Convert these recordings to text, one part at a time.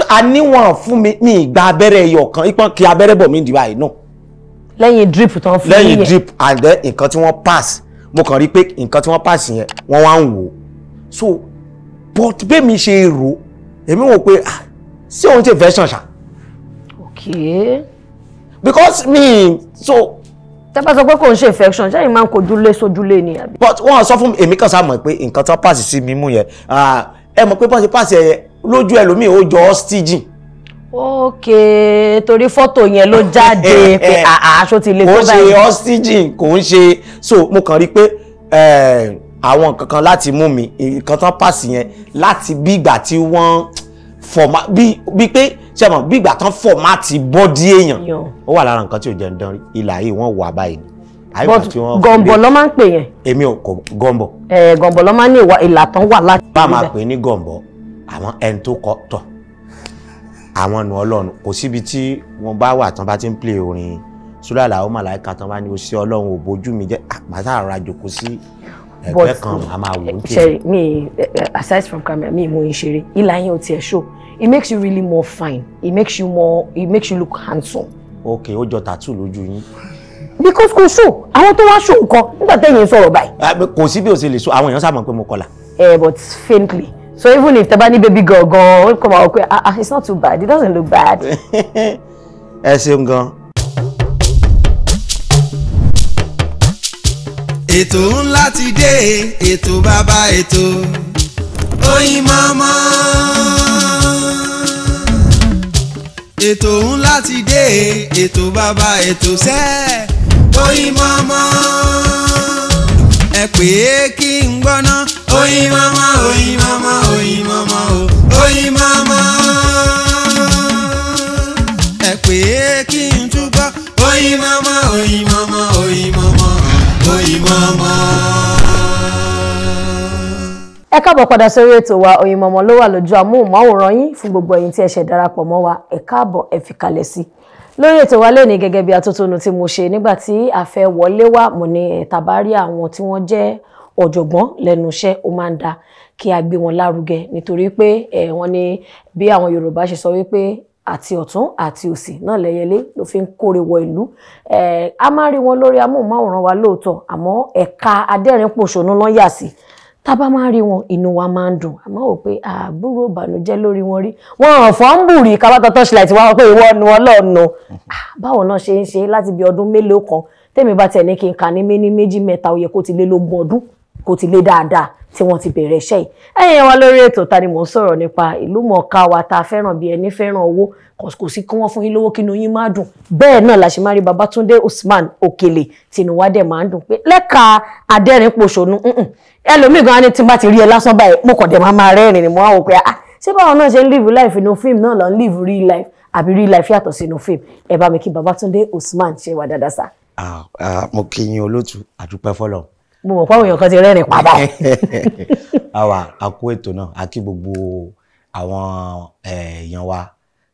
Àníwọ̀n fún mi ní ìgbà abẹ́rẹ́ ẹyọ kan ìpọ́n kí abẹ́rẹ́ bọ̀ mí dìbà yìí náà. Lẹ́yìn drip tán fún yẹn. Lẹ́yìn drip and then nǹkan tí wọ́n pass, mo kàn rí pé nǹkan tí wọ́n pass yẹn wọ́n wá ń wò. So but bẹ́ẹ̀ mi ṣe rò, èmi wò pé ṣé òun ṣe version ṣá. Okay. Because me so. Tẹ́ bá sọ pé kò ń ṣe infection, ṣé ìmáa ń kojú lé sójúlé ni àbí? But wọ́n sọ fún mi, èmi kàn sá mọ̀ pé nǹkan tó pass sí mímú yẹn, ẹ mọ̀ pé bọ́n ṣe pass yẹn lójú ẹlòmíì ó jọ oxygen. Ok, torí fọ́tò yẹn ló jáde pé aṣọ ti le tó báyìí. Kò ń ṣe oxygen, kò ń ṣe. So mo kàn rí pé àwọn nǹkan kan láti mú mi, nǹkan tó pass yẹn láti bí ìgbà tí wọ́n format bí pé ṣe mọ̀ bí ìgbà tán fọ̀mátì bọ́dí èèyàn ó wà lára nǹkan tí ò jẹ́ ń dán rí. Ìlà yìí wọ́n wà báyìí ni. But gọ̀m̀bọ̀ ló máa ń pè yẹn. Èmi ò kọ gọ̀m̀bọ̀. Gọ̀m̀bọ̀ ló máa ń ní ìlà tán wà láti. Bá a máa pè ní gọ̀m̀bọ̀, àwọn ẹni tó kọ tọ̀ àwọn nu Ọlọ́run kò síbi tí wọ́n bá wà tán bá ti ń play orin Súlàlà ó Màláíkà tán bá ní o sí Ọlọ́run ò bójú mi jẹ́ àpáta àrà jòkó sí ẹgbẹ́ kan màá máa wò ó. Ṣe mi aside from camera mi mo ń ṣeré ìlà yẹn ò tiẹ̀ show. It makes you really more fine. It makes you more. It makes you look handsome. Okay, ó jọ tattoo lójú yín. Because kò show, àwọn tó wá show nǹkan nígbà tẹ́yìn sọ̀rọ̀ báyìí. Kò sí bí o ṣe lè show, àwọn èèyàn sábà mọ̀ pé mo kọlà. But faintly. So even if tẹ́ bá ní baby girl gan, ó kọ́ máa wọ pé ah it's not too bad, it doesn't look bad. Ẹ ṣeun gan. Ètò ńlá ti dé, ètò bàbá ètò Oyinmomo. Ètò ńlá ti dé, ètò bàbá ètò sẹ́ Oyinmomo. Ẹ pè é kí n gbọ́ná Oyinmomo, Oyinmomo, Oyinmomo o Oyinmomo. Ẹ pè é kí n túbọ̀ Oyinmomo, Oyinmomo, Oyinmomo, Oyinmomo. Ẹ káàbọ̀ padà sórí ètò wa Oyinmomo ló wà lójú amóhùnmáwòrán yín fún gbogbo ẹ̀yin tí ẹ ṣẹ̀ darapọ̀ mọ́ wa. Ẹ káàbọ̀, ẹ fi kalẹ̀ sí lórí ètò wa lónìí. Gẹ́gẹ́ bí atótónu tí mo ṣe nígbà tí a fẹ́ wọlé wá, mo ní tàbá rí àwọn tí wọ́n jẹ́ ọ̀jọ̀gbọ́n lẹ́nu iṣẹ́, ó máa ń da kí a gbé wọn lárugẹ nítorí pé wọ́n ní bí àwọn Yorùbá ṣe sọ wípé àti ọ̀tún àti òsì náà lẹ́yẹlé ló fi ń kórè wọ ìlú. A máa rí wọn lórí amóhùnmáwòrán wa lóòótọ́, àmọ́ ẹ̀ka adẹ́rìn-pòṣónú ló ń yà sí. Tá bá máa rí wọn inú wa máa ń dùn, àmọ́ wò pé àbúrò ìbànújẹ́ lórí wọn rí wọn ò fọ́n ń bùrì kábàtọ̀ torchlight wá pé ìwọ nu ọlọ́ọ̀nù. Báwo náà ṣe ń ṣe láti bí ọdún mélòó kan tèmi bá tẹ̀ ní kí n kà ní méní méjì mẹ́ta, ó yẹ kó ti lé lógún ọdún, kó ti lé dáadáa tí wọ́n ti bẹ̀rẹ̀ iṣẹ́ yìí. Ẹ̀yin wa lórí ètò ta ni mò ń sọ̀rọ̀ nípa ìlú mọ̀ọ́ká wa tá a fẹ́ràn bí ẹni fẹ́ràn owó, kò sí kí wọ́n fún yín lówó kí inú yín má dùn. Bẹ́ẹ̀ náà la ṣe máa rí Babátúndé Usman Òkèlè tinú wa dẹ̀ máa ń dùn pé lẹ́ka adẹ́rìn-pòṣónú ẹlòmíì gan-an ni tí n bá ti rí ẹ lásán báyìí mo kàn dẹ̀ máa rẹ́rìn ni mo á wò pé ah ṣé báwọn náà ṣe ń live life inú fíìmù náà lọ ń live real life àbí real life yàtọ̀ sínú fíìmù. Ẹ bá mi kí Babátúndé Usman ṣe wà dáadáa sá. Mo kí yín olótú, àdúpẹ́ fọlọ́. Mo mọ̀ pé àwọn èèyàn kan ti rẹ́rìn padà. Àwa a kú ètò náà, a kí gbogbo àwọn èèyàn wa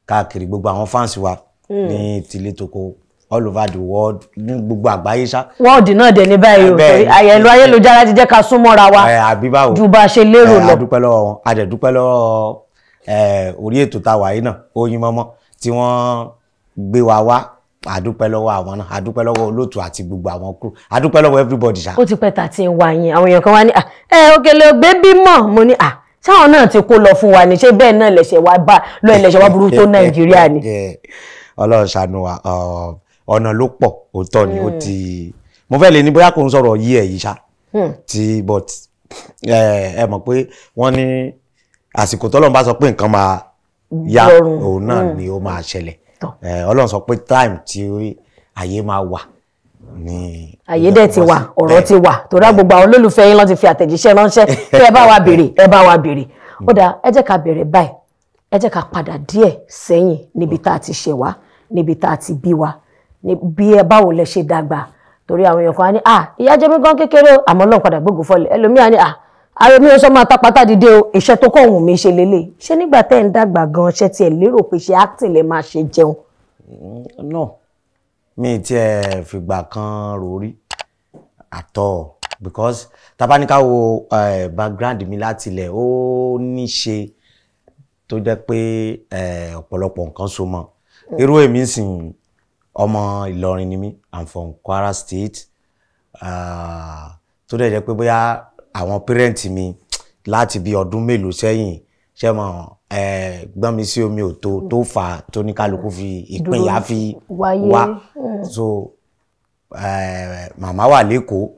káàkiri, gbogbo àwọn fans wa ní tilé toko all over the world, ní gbogbo àgbáyé ṣá. Wọ́ọ̀dì náà dẹ̀ ní báyìí o, àyẹ̀lò ayélujára ti jẹ́ ká súnmọ́ra wa ju bá a ṣe lérò lọ. A dúpẹ́ lọ́wọ́ wọn, a dẹ̀ dúpẹ́ lọ́wọ́ orí ètò tá a wà yìí náà Oyinmomo tí wọ́n gbé wa wá. A dúpẹ́ lọ́wọ́ àwọn náà, a dúpẹ́ lọ́wọ́ olóòtú àti gbogbo àwọn crew, a dúpẹ́ lọ́wọ́ everybody ṣá. Ó ti pẹ́ ta ti ń wá yín, àwọn èèyàn kan wá ní Òkèlè ògbé bímọ, mo ní sáwọn náà ti kó lọ fún wa ní, ṣé bẹ́ẹ̀ náà lẹ̀ṣẹ̀ wá bá lọ ẹlẹ́ṣẹ̀ wá burú tó Nàìjíríà ni. Ọlọ́run ṣàánú wa, ọ̀nà ló pọ̀, òótọ́ ni ó ti mo fẹ́ lè ní bóyá kò ń sọ̀rọ̀ yí ẹ̀ yìí ṣá ti but ẹ mọ̀ pé wọ́n ní àsìkò tọ́lọ́run bá sọ pé nǹkan máa yá òun náà ni ó máa ṣẹlẹ̀. Ọlọ́run sọ pé time tí ayé máa wà ní. Ayé dẹ̀ ti wà, ọ̀rọ̀ ti wà, torí gbogbo àwọn olólùfẹ́ yín ló ti fi àtẹ̀jíṣẹ́ ránṣẹ́ kí ẹ bá wa béèrè, ẹ bá wa béèrè. Ó dáa, ẹ jẹ́ ká bẹ̀rẹ̀ báyìí, ẹ jẹ́ ká padà díẹ̀ sẹ́yìn níbi tá a ti ṣẹ̀ wá, níbi tá a ti bí wa, bí ẹ báwo lẹ ṣe dàgbà, torí àwọn èèyàn kan á ní ìyá jẹ mí gan kékeré o, àmọ́ Ọlọ́run padà gbógun fọlẹ̀. Ẹlòmíà ní ààrẹ mi ò sọ máa tapátá dìde o, iṣẹ́ tó kọ̀ wùn mí ṣe lélẹ̀. Ṣé nígbà tẹ́ ń dàgbà gan ṣé tiẹ̀ lérò pé ṣe acting lè máa ṣe jẹun? No, mi tiẹ̀ fìgbà kan rò rí at all, because tabaníká wo background mi láti ilẹ̀ ó ní ṣe tó jẹ́ pé ọ̀pọ̀lọpọ̀ nǹkan so mọ́. Irú èmi sìn, ọmọ Ìlọrin ni mí, I'm from Kwara State. Tó dẹ̀ jẹ́ pé bóyá àwọn parent mi láti bí ọdún mélòó sẹ́yìn, ṣé mọ̀, gbọ́n mi sí omi ò tó tó fà á tó ní kálukú fi ìpínyà fi wáyé. Wá. So màmá wà lẹ́kọ̀ọ́,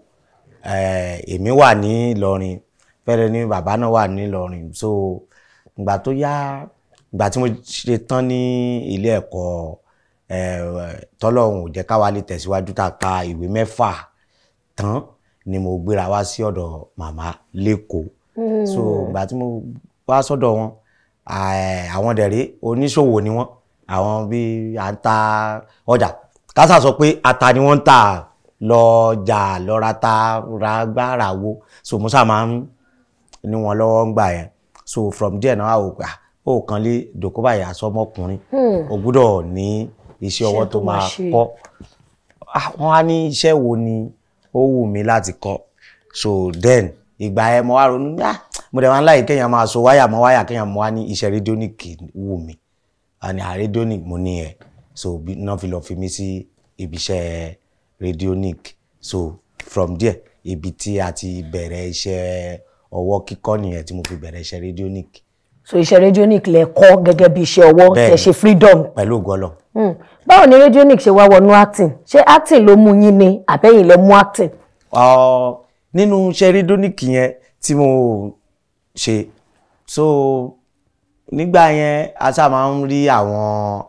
èmi wà ní Ìlọrin, fẹ́rẹ̀ ní bàbá náà wà ní Ìlọrin. So ìgbà tó yá, ìgbà tí mo ṣe tán ní ilé ẹ̀kọ́, tọ́lọ́run ò jẹ́ káwa lè tẹ̀síwájú, tá a ka ìwé 6 tán ni mo gbéra wá sí ọ̀dọ̀ màmá lẹ́kọ̀ọ́. So ìgbà tí mo wá sọ́dọ̀ wọn, àwọn dẹ̀rẹ́ oníṣòwò ni wọ́n, àwọn bíi à ń ta ọjà, kásà sọ pé ata ni wọ́n ń tà lọ́jà, lọ́ra ta ra gbára wo. So mo sábà máa ń ní wọn lọ́wọ́ ń gbà yẹn. So from there náà, wò pé ó kàn lè dòkó báyìí, àsọmọkùnrin o gbúdọ̀ ní iṣẹ́ ọwọ́ tó máa kọ́. Wọ́n á ní iṣẹ́ wo ni ó wù mí láti kọ́. So then ìgbà yẹn mo wá ronú, mo dẹ̀ máa ń láyè kéèyàn máa so wáyà mọ́ wáyà, kéèyàn mo wá ní iṣẹ́ rédíónìkì wù mí, àní rédíónìkì mo ní ẹ̀. So náà fi lọ fi mí sí ibi iṣẹ́ rédíónìkì. So from there, ibi tí a ti bẹ̀rẹ̀ iṣẹ́ ọwọ́ kíkọ́ nìyẹn, tí mo fi bẹ̀rẹ̀ iṣẹ́ rédíónìkì. So iṣẹ́ rédíónìkì lẹ kọ́ gẹ́gẹ́ bí iṣẹ́ ọwọ́ tẹ́ ṣe freedom. Pẹ̀lú ògo Ọlọ́run. Báwo ni rédíónìkì ṣe wá wọnú acting? Ṣé acting ló mú yín ni àbẹ́yìn lẹ mú acting? Nínú iṣẹ́ rédíónìkì yẹn tí mo ṣe, so nígbà yẹn a sábà máa ń rí àwọn,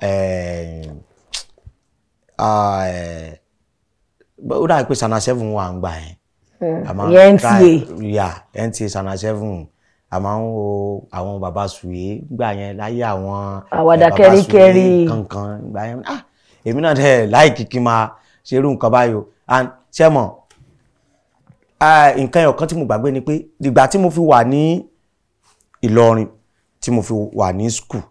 ó dàbí pé Channel 7 wà ń gbà yẹn. NTA. Yeah, NTA Channel 7. A máa ń wo àwọn bàbá Sùwé gbà yẹn láyé àwọn àwàdà kẹ́ríkẹ́rí kankan gbà yẹn. Èmi náà dẹ̀ láìkí kí n máa ṣe irú nǹkan báyìí o. And ṣé mọ̀, nǹkan ẹyọ kan tí mo gbàgbé ni pé ìgbà tí mo fi wà ní Ìlọrin, tí mo fi wà ní school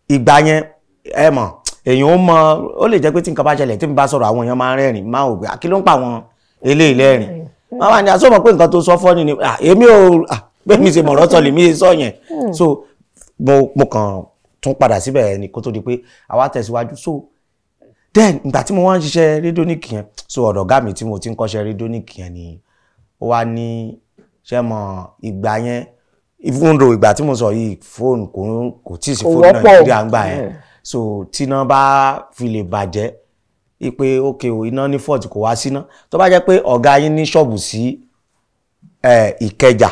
ìgbà yẹn, ẹ mọ̀, èèyàn ó mọ, ó lè jẹ́ pé tí nǹkan bá ṣẹlẹ̀, tí mo bá sọ̀rọ̀, àwọn èèyàn máa ń rẹ́rìn, máa ò gbé kí ló ń pa àwọn eléyìí lẹ́rìn, máa wà ní àsọ̀mọ̀ pé nǹkan tó sọ fọ́ni ni èmi ò bẹ́ẹ̀ mi ṣe mọ̀rọ̀ sọ lèmi sọ yẹn. So mo kàn tún padà síbẹ̀ ni kó tó di pé àwa tẹ̀síwájú. So then ìgbà tí mo wá ń ṣiṣẹ́ rédíónìkì yẹn, so ọ̀dọ̀ ọ̀gá mi tí mo ti ń kọ́ṣẹ́ rédíónìkì yẹn ni ó wá ní, ṣé mọ̀, ìgbà yẹn, even though ìgbà tí mo sọ yìí, fóònù kò tíì sí fóònù Nàìjíríà ń gbà yẹn. So tíná bá fi lè bàjẹ́ ipe ókè o, iná ní fault, kò wá síná, tó bá jẹ́ pé ọ̀gá yín ní ṣọ́ọ̀bù sí Ìkẹjà,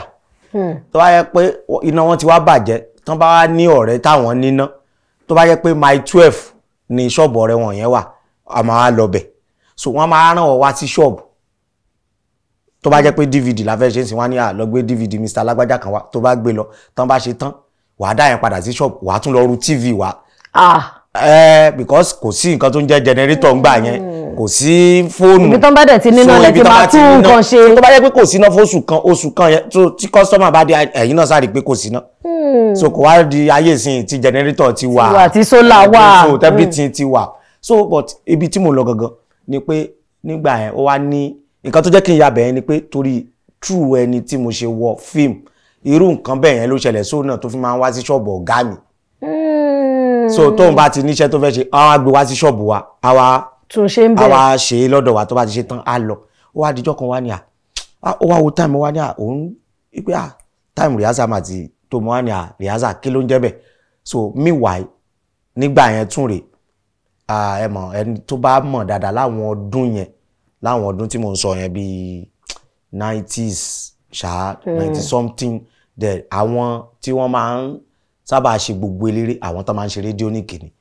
tó bá jẹ́ pé iná wọn ti wá bàjẹ́, tán bá wá ní ọ̀rẹ́ táwọn níná, tó bá jẹ́ pé Mile 12 ní ṣọ́ọ̀bù ọ̀rẹ́ wọn yẹn wà, a máa lọ bẹ̀. So wọ́n máa rán ọ wá sí ṣọ́ọ̀bù. Tó bá jẹ́ pé DVD la fẹ́ ṣe ń sìn, wọ́n ní à lọ gbé DVD Mr. Alágbájá kan wá. Tó bá gbé lọ tán, bá ṣe tán, wàá dá yẹn padà sí ṣọ́ọ̀bù, wàá tún lọ ru TV wá, because kò sí nǹkan tó ń jẹ́ generator ńgbà yẹn, kò sí fóònù. Ibi tó ń bá dẹ̀ ti níná lẹ ti máa tún nǹkan ṣe. Tó bá jẹ́ pé kò síná fóṣù kan, oṣù kan yẹn tó, tí customer bá dé, ẹ̀yin náà sáré pé kò síná. So kò wá di ayé ìsìn tí generator ti wà, wà tí solar wà. So everything ti wà. So but ibi tí mo lọ gangan ni pé nígbà yẹn, ó wá ní nǹkan tó jẹ́ kí n ya bẹ̀yẹn ni pé torí true ẹni tí mo ṣe wọ fíìmù, irú nǹkan bẹ́ẹ̀ yẹn ló ṣẹlẹ̀ sóun náà tó fi máa ń wá sí ṣọ́ọ̀bù ọ̀gá mi. So tóun bá ti níṣẹ́ tó fẹ́ ṣe, á wá gbé wá sí ṣọ́ọ̀bù wa, á wá tún ṣe ń á bẹ̀. Wá ṣe é lọ́dọ̀ wa. Tó bá ti ṣe tán, á lọ. Ó wá dijọ́ kan, wá ní à, ó wá wo time, ó wá ní à òun wípé à time rehearsal mà ti tó. Mo wá ní à rehearsal, kí ló ń jẹ́ bẹ́ẹ̀? So meanwhile, nígbà yẹn tún rè, ẹ mọ̀, ẹni tó bá mọ̀ dáadáa láwọn ọdún yẹn, láwọn ọdún tí mo ń sọ yẹn, bíi 90s ṣá, 90 something then, àwọn tí wọ́n máa ń sábà ṣe gbogbo eléré, àwọn tó máa ń ṣe rédíónìkì ni.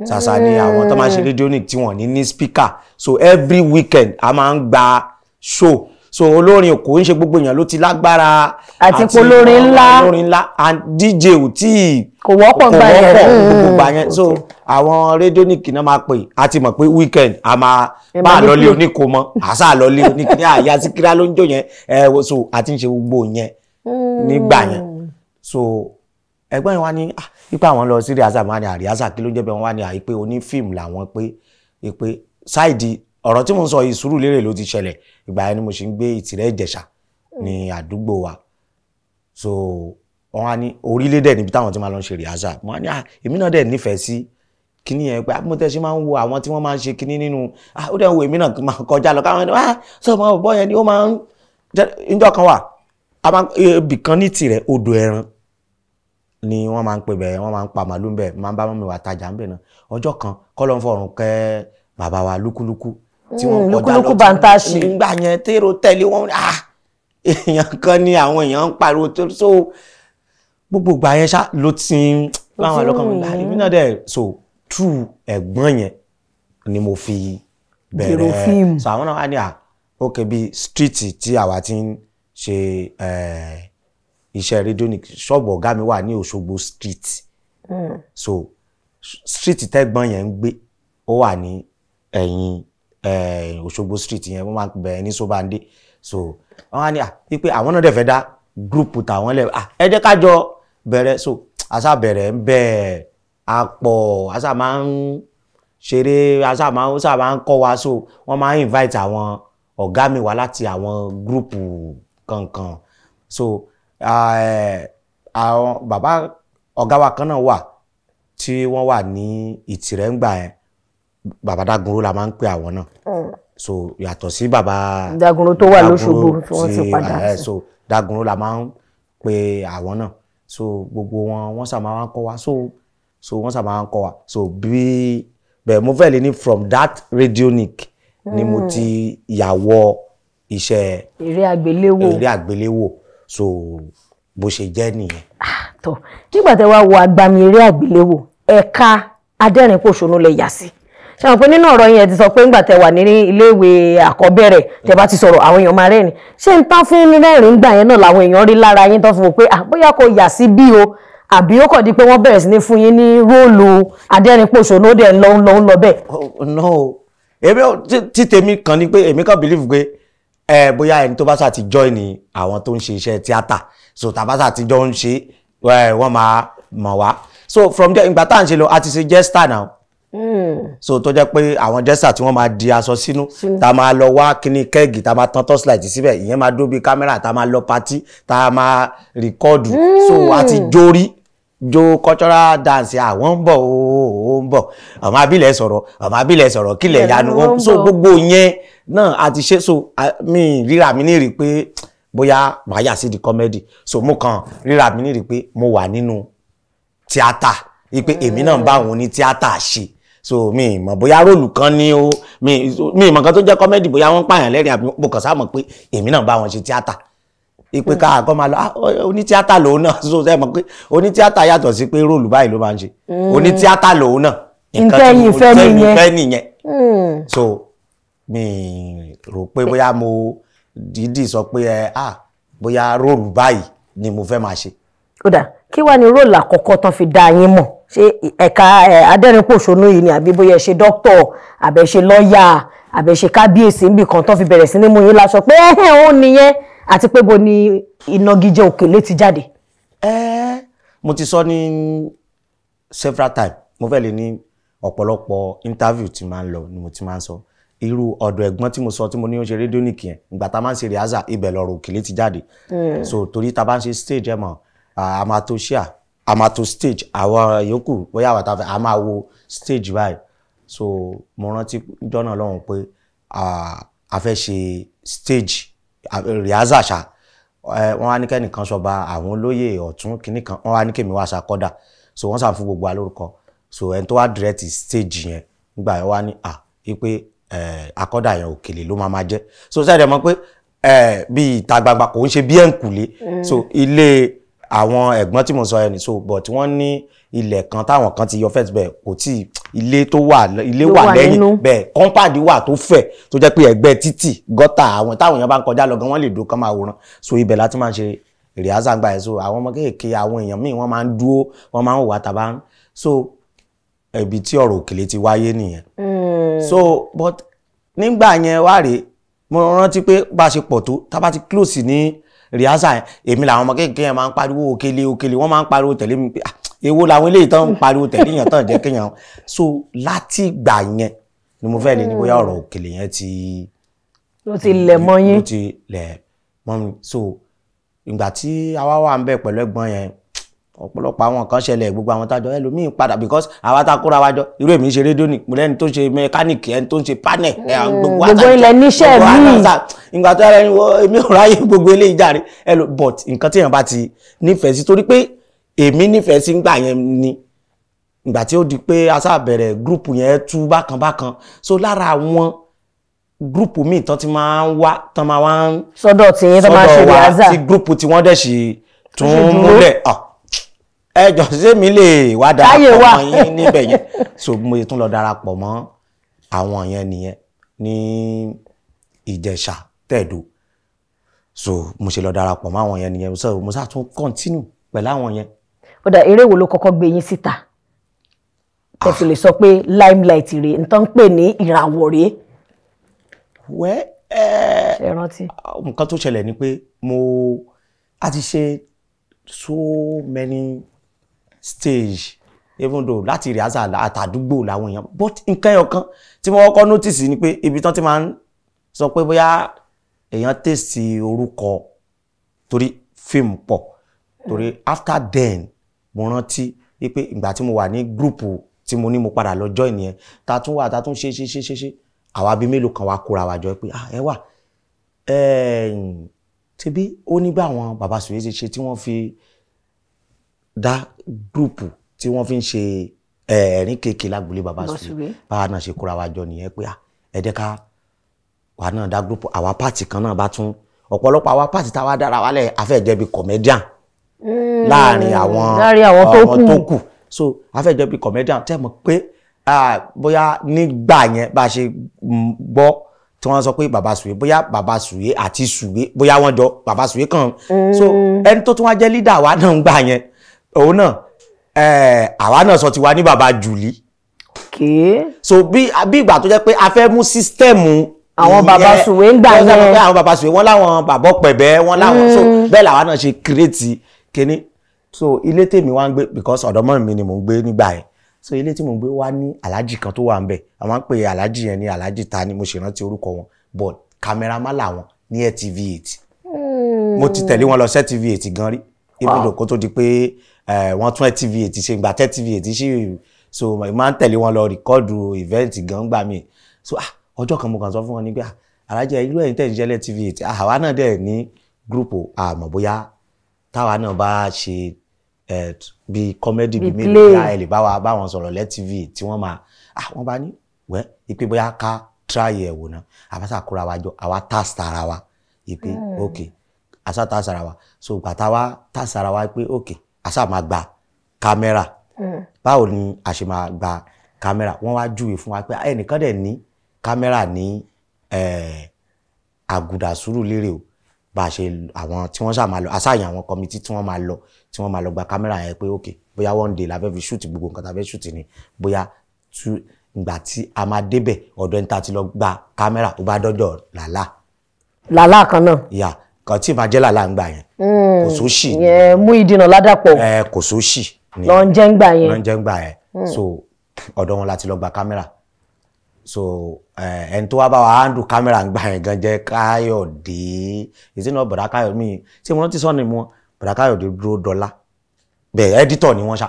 Ṣàṣà ni àwọn tó máa ń ṣe rédíónìkì tí wọ́n ní speaker. So every weekend a máa ń gba show. So olórin kò ń ṣe gbogbo èèyàn ló ti lágbára àti polórin ńlá. Olórin ńlá, and DJ ò tí Kò wọ́pọ̀ kò ńgbà yẹn. wọ́pọ̀ gbogbo gbà yẹn. So àwọn rédíónìkì náà máa pè, a ti mọ̀ pé weekend a máa Ẹ bá máa a ní lọlé play. Oníkòmọ àṣà lọlé oníkìní àyà síkírá ló ń jó yẹn ẹ wo. So a ti ń ṣe gbogbo yẹn nígbà yẹn. So ẹ̀gbọ́n yẹn wá ní ipa àwọn lọ sí rehearsal. Máa ní rehearsal, kí ló ń jẹ́ bẹ́ẹ̀? Wọ́n wá ní àyè pé oní fíìmù làwọn, pé pé ṣáìdì ọ̀rọ̀ tí mo ń sọ yìí, Sùúrùlérè ló ti ṣẹlẹ̀. Ìgbà yẹn ni mo ṣì ń gbé Ìtìrẹ́ Ìjẹ̀ṣà ní àdúgbò wa. So Wọ́n á ní orílẹ̀-èdè níbi táwọn ti máa lọ ṣe rehearsal. Wọ́n á ní èmi náà dẹ̀ nífẹ̀ẹ́ sí kíní yẹn, pé mo tẹ́ ṣe máa ń wo àwọn tí wọ́n máa ń ṣe kíní nínú, ó dẹ̀ ń wo èmi náà máa kọjá lọ káwọn ẹni sọ ma bọ́ yẹn ni ó máa ń níjọ́ kan wà ibì kan ní tirẹ̀, odò ẹran ni wọ́n máa ń pè bẹ́ẹ̀, wọ́n máa ń pa màlúù bẹ́ẹ̀, máa ń bá mọ́mi wa tajà ń bẹ̀ náà. Ọjọ́ kan kọ́ ló ń fọ̀rùn kẹ́ bàbá wa lúkúlúkú tí wọ́n kọjá lọ nígbà yẹn, tèrò tẹ̀lé wọn, èèyàn kan ni àwọn èèyàn ń pariwo tó. So gbogbo ìgbà yẹn ṣá ló ti ń láwọn àlọ́kàn mi èmi náà dẹ̀. So through ẹ̀gbọ́n yẹn ni mo fi bẹ̀rẹ̀. So àwọn náà wá ní ok, bí street tí àwa ti ń ṣe iṣẹ́ rédíò ní ṣọ́ọ̀bù ọ̀gá mi wà ní Òṣogbo street. So street tẹ́gbọ́n yẹn ń gbé, ó wà ní ẹ̀yìn Òṣogbo street yẹn, wọ́n máa ń bẹ̀rẹ̀ ní Sóbándé. So wọ́n á ní wípé àwọn náà dẹ̀ fẹ́ dá group tàwọn lẹ̀, ẹ jẹ́ ká jọ bẹ̀rẹ̀. So àṣà bẹ̀rẹ̀ ń bẹ̀ àpọ̀, àṣà máa ń ṣeré, àṣà máa ń kọ́ wa. So wọ́n máa ń invite àwọn ọ̀gá mi wá láti àwọn group kankan. So àwọn bàbá ọ̀gá wa kan náà wà tí wọ́n wà ní Ìtìrẹ́ ńgbà yẹn, bàbá Dágunró la máa ń pè àwọn náà. So yàtọ̀ sí bàbá Dágunró tó wà lóṣogbo tí wọ́n ti padà sí, so Dágunró la máa ń pè àwọn náà. So gbogbo wọn wọ́n sà máa ń kọ́ wa. So wọ́n sà máa ń kọ́ wa. So bí bẹ́ẹ̀ mo fẹ́ lè ní from that radionic ni mo ti yàwọ̀ iṣẹ́ eré àgbéléwò. Eré àgbéléwò. So bó ṣe jẹ́ nìyẹn. Tọ́ nígbà tẹ́ wá wo agbami eré àgbéléwò, ẹ̀ka adẹ́rìn-pòṣónú lẹ yà sí. Ṣé wọn pé nínú ọ̀rọ̀ yẹn ti sọ pé ńgbà tẹ́ wà ní iléèwé àkọ́bẹ̀rẹ̀ tẹ́ bá ti sọ̀rọ̀ àwọn èèyàn máa rẹ́rìn, ṣé n tán fún rẹ́rìn gbà yẹn náà làwọn èèyàn rí lára yín tó fi wò pé bóyá kò yà sí bí o, àbí ó kàn di pé wọ́n bẹ̀rẹ̀ sí ní fún yín ní róòlù adẹ́rìn-pòṣónú ó dẹ̀ ń lọ ń lọ ń lọ bẹ́ẹ̀? No, èmi tí tèmi kan ni pé èmi kàn believe pé bóyá ẹni tó bá ṣáà ti join ní àwọn tó ń ṣe iṣẹ́ tíátà, so tàbá ṣáà ti jọ ń ṣe, wọ́n máa mọ̀ wá. So from there, ìgbà tá à ń ṣe lọ, a ti ṣe jester now. So tó jẹ́ pé àwọn jester tí wọ́n máa di aṣọ sínú, tá máa lọ wá kíní kẹ́ẹ̀gì, tá máa tan torchlight síbẹ̀, ìyẹn máa dó bí kámẹ́rà, tá máa lọ patí, tá máa rìkọ́ọ̀dù. So a ti jórí jó cultural dance, àwọn ń bọ̀ ó ń bọ̀, ọmọ abilẹ̀ sọ̀rọ̀, ọmọ abilẹ̀ sọ̀rọ̀, kílẹ̀ yanu. So gbogbo yẹn náà a ti ṣe. So mi ríra mi ní rí pé bóyá màá yà sí di comedy. So mo kàn ríra mi ní rí pé mo wà nínú tíátà, wípé èmi náà ń bá àwọn oní tíátà ṣe. So mi mọ̀ bóyá róòlù kan ní o, mi mọ̀ kan tó jẹ́ comedy, bóyá wọ́n ń pààyàn lẹ́rìn àbí mo kàn sáà mọ̀ pé èmi náà ń bá wọn ṣe tíátà, ìpè ká àkọ́ máa lọ onítíátà lòun náà. So ṣe mọ̀ pé onítíátà yàtọ̀ sí pé róòlù báyìí ló máa ń ṣe, onítíátà lòun náà, nǹkan tí mo fẹ́ nìyẹn. So mi rò pé bóyá mo dídì sọ pé bóyá róòlù báyìí ni mo fẹ́ máa ṣe. Ó dà, kí wàá ní róòlù àkọ́kọ́ tán fi dá yín mọ̀? Ṣé ẹ̀ka adẹ́rìn-pòṣónú yìí ni, àbí bóyá ẹ ṣe dókítọ̀, àbẹ̀ ṣe lọ́ọ̀yà, àbẹ̀ ṣe kábíyèsí níbì kan tán fi bẹ̀rẹ̀ sí ní mú yín láṣọ pé ẹ̀hìn òun nìyẹn, àti pé bo ni ìnagijẹ Òkèlè ti jáde? Mo ti sọ ní several times, mo fẹ́ lè ní ọ̀pọ̀lọpọ̀ interview tí máa ń lọ ni mo ti máa ń sọ irú ọ̀dọ̀ ẹ̀gbọ́n tí mo sọ tí mo ní ó ṣe rédíò nìkìyẹn. Ìgbà tá a máa ń ṣe rehearsal, ibẹ̀ lọ̀rọ̀ Òkèlè ti jáde. So torí tá a bá ń ṣe stage, ẹ̀ mọ̀, a máa tó ṣíà, a máa tó stage, àwọn yòókù bóyá àwọn àtàfẹ́ a máa wo stage báyìí. So mo rántí jọ́nà lọ́hùn pé a fẹ́ ṣe stage rehearsal ṣá, wọ́n wá ní kẹ́nìkan sọba àwọn olóyè ọ̀tún kìíní kan, wọ́n wá ní kèmí wá ṣàkọ́dà. So wọ́n sàn fún gbogbo wa lórúkọ. So ẹni tó wá direct stage yẹn nígbà yẹn wá ní wípé akọ́dà yẹn Òkèlè ló máa jẹ́. So sẹ́ẹ̀dẹ̀ mọ̀ pé bí ìta gbangba kò ń ṣe bí ẹ̀ǹkùlé. So ilé àwọn ẹ̀gbọ́n tí mo sọ yẹn ni, so but wọ́n ní ilẹ̀ kan táwọn kan ti yọ fẹ́ẹ̀tì bẹ́ẹ̀, kò tí ilé tó wà, ilé wà lẹ́yìn bẹ́ẹ̀, compound wà tó fẹ̀ tó jẹ́ pé ẹ̀gbẹ́ títì gọ́tà àwọn táwọn èèyàn bá ń kọjá lọ gan wọ́n lè dúró kán máa wòran. So ibẹ̀ láti máa ń ṣe rehearsal gbà yẹn. So àwọn ọmọ kéèké, àwọn èèyàn míì wọ́n máa ń dúró, wọ́n máa ń wà tàbá. So ibi tí ọ̀rọ̀ Òkèlè ti wáyé nìyẹn. So but nígbà yẹn wá rèé, mo rántí pé bá a ṣe pọ̀ tó, tá a bá ti close ní rehearsal yẹn, èmi làwọn ọmọ kéèké yẹn máa ń pariwo Òkèlè Òkèlè, wọ́n máa ń pariwo tẹ̀lé mi pé èwo làwọn eléyìí tán ń pariwo tẹ̀lé yẹn tán jẹ́ kéèyàn. So láti ìgbà yẹn ni mo fẹ́ lè ní bóyá ọ̀rọ̀ Òkèlè yẹn ti ló ti lẹ̀ mọ́ yín. Ló ti lẹ̀ mọ́ mi. So ìgbà tí àwa wà ń bẹ̀ pẹ̀lú ẹ̀gbọ́n yẹn, Ọ̀pọ̀lọpọ̀ àwọn kan ṣẹlẹ̀, gbogbo àwọn tájọ ẹlòmíín padà, because àwa tá a kóra wa jọ, irú èmi ń ṣe rédíò ní, mo lẹ́ni tó ń ṣe mẹkáníìkì, ẹni tó ń ṣe panel, gbogbo Gbogbo ilẹ̀ níṣẹ́ míì. Ìgbà tó yára ẹni wọ èmi ò ráyè gbogbo eléyìí jàre ẹlò. But nǹkan tí èèyàn bá ti nífẹ̀ẹ́ sí, torí pé èmi nífẹ̀ẹ́ sí ngbà yẹn ni, ìgbà tí ó di pé a sáà bẹ̀rẹ̀ group yẹn tú bákan bákan, so lára àwọn group míì tán ti máa ń wá, tán máa wá ń Sọ́dọ̀ tí yín tó máa ṣe sọ́dọ̀ wa, rìhásà. tí group tí wọ́n dẹ̀ sì tún Ṣì dúró. múlẹ̀. Ah, ẹ jọ, ṣé mi lè wá Táyé darapọ̀ wà. mọ́ yín níbẹ̀ yẹn? So mo tún lọ darapọ̀ mọ́ àwọn yẹn nìyẹn ní Ìjẹ̀ṣà Tẹ̀dó. So mo ṣe lọ darapọ̀ mọ́ àwọn yẹn nìyẹn. So mo sá tún continue pẹ̀lú àwọn yẹn. Ó dà, eré wo ló kọ́kọ́ gbé yín síta tẹ́ fi lè sọ pé limelight rèé, nǹkan ń pè ní ìràwọ̀ rèé? Wẹ́ ẹ́, Ṣe rántí? Nǹkan tó ṣẹlẹ̀ ni pé mo a ti ṣe so many stage, even though láti rehearsal àtàdúgbò làwọn èèyàn, but nǹkan ẹyọ kan tí mo kọ́kọ́ notice ni pé ibi tán ti máa ń sọ pé bóyá èèyàn tèsì orúkọ, torí fíìmù pọ̀. Torí after then, mo rántí wípé ìgbà tí mo wà ní group tí mo ní mo padà lọ join yẹn, ta tún wà, ta tún ṣe ṣe ṣe ṣe ṣe, àwa bíi mélòó kan wá kóra wa jọ pé, ah, ẹ wà ṣebí ó ní bí àwọn bàbá Sùwé ṣe ṣe tí wọ́n fi dá group tí wọ́n fi ń ṣe ẹ̀rín kéèké lágbolé bàbá Bàbá Sùwé. Sùwé. Báwa náà ṣe kóra wa jọ nìyẹn pé, ah, ẹ jẹ́ ká wà náà dá group. Àwa party kan náà bá tún ọ̀pọ̀lọpọ̀ àwa party táwa dára wálẹ̀ afẹ́ jẹ́ bí comedian láàrin àwọn Láàrin àwọn tó kù. Tó kù. So afẹ́ jẹ́ bí comedian, tẹ́ mọ̀ pé, ah, bóyá nígbà yẹn bá a ṣe gbọ́ tí wọ́n sọ pé bàbá Sùwé, bóyá bàbá Sùwé àti Sùwé, bóyá wọ́n jọ bàbá Sùwé kan. So ẹni tó tún wá jẹ́ leader wa náà ń gbà yẹn, òun náà, àwa náà sọ tiwa ní bàbá Jùlí. So bí ìgbà tó jẹ́ pé a fẹ́ mú system Àwọn bàbá Sùwé ń gbà wọ́n sábà yẹn. pé àwọn bàbá Sùwé, wọ́n láwọn bàbá pẹ̀bẹ́, wọ́n láwọn. So bẹ́ẹ̀ làwa náà ṣe create kíní. So ilé tèmi wá ń gbé, because ọ̀dọ̀ mọ́ mi ni mò ń gbé nígbà yẹn, so ilé tí mò ń gbé wá ní alájì kan tó wà ń bẹ̀. Àwọn ń pè alájì yẹn ní alájì ta ni, mo ṣe rántí orúkọ wọn, but cameraman làwọn ní LTV 8. Mo ti tẹ̀lé wọn lọ sí LTV 8 gan rí, even though kó tó di pé wọ́n tún LTV 8 ṣe, ìgbà LTV 8 ṣì. So mo máa ń tẹ̀lé wọn lọ record event gan gbà mí. So, ah, ọjọ́ kan mo kàn sọ fún wọn ní pé, ah, alájẹ, irú ẹ̀yin tẹ̀ ń jẹ́ LTV 8, ah, àwa náà dẹ̀ ní group, àmọ́ bóyá táwa náà bá ṣe bí comedy bí Bí mélòó play. bóyá ẹ lè bá wa bá wọn sọ̀rọ̀ LTV tí wọ́n máa, ah, wọ́n bá ní wẹ́ ipe bóyá ká try ẹ̀ wò ná. Àbáṣà kóra wa jọ, àwa task ara wa ipe ok, àṣà task ara wa. So ìgbà táwa task ara wa pé ok, àṣà máa gba kámẹ́rà, báwo ni a ṣe máa gba kámẹ́rà? Wọ́n wá júwe fún wa pé ẹnìkan dẹ̀ ní kámẹ́rà ní Àgùdà Sùúrùlérè o. Bá a ṣe àwọn tí wọ́n ṣáà máa lọ, àṣàyàn àwọn committee tí wọ́n máa lọ, tí wọ́n máa lọ gba kámẹ́rà yẹn pé ok, bóyá one day la fẹ́ fi shoot gbogbo nǹkan tá a fẹ́ shoot ni, bóyá tú. Ìgbà tí a máa débẹ̀, ọ̀dọ̀ ẹni tá a ti lọ gba kámẹ́rà, ó bá dọ́jọ́ làlá. Làlá kan náà. Ìyá kan tí màá jẹ́ làlá ń gbà yẹn, kò sóṣì ni. Ìyẹn mú ìdènà ládàpọ̀. Ẹ kò sóṣì ni. Lọ ń jẹ́ ń gbà yẹn. Ló ń jẹ́ ń gbà yẹn. So ọ̀dọ̀ wọn la ti lọ gba kámẹ́rà. So ẹni tó wá bá wa handle kámẹ́rà ń gbà yẹn gan jẹ́ Káyọ̀dé ìsínú, bọ̀dá Káyọ̀dé mi tí mo rántí sọ́ni mu wọn, bọ̀dá Káyọ̀dé dúró dọ́là bẹ́ẹ̀, editor ni wọ́n ṣá,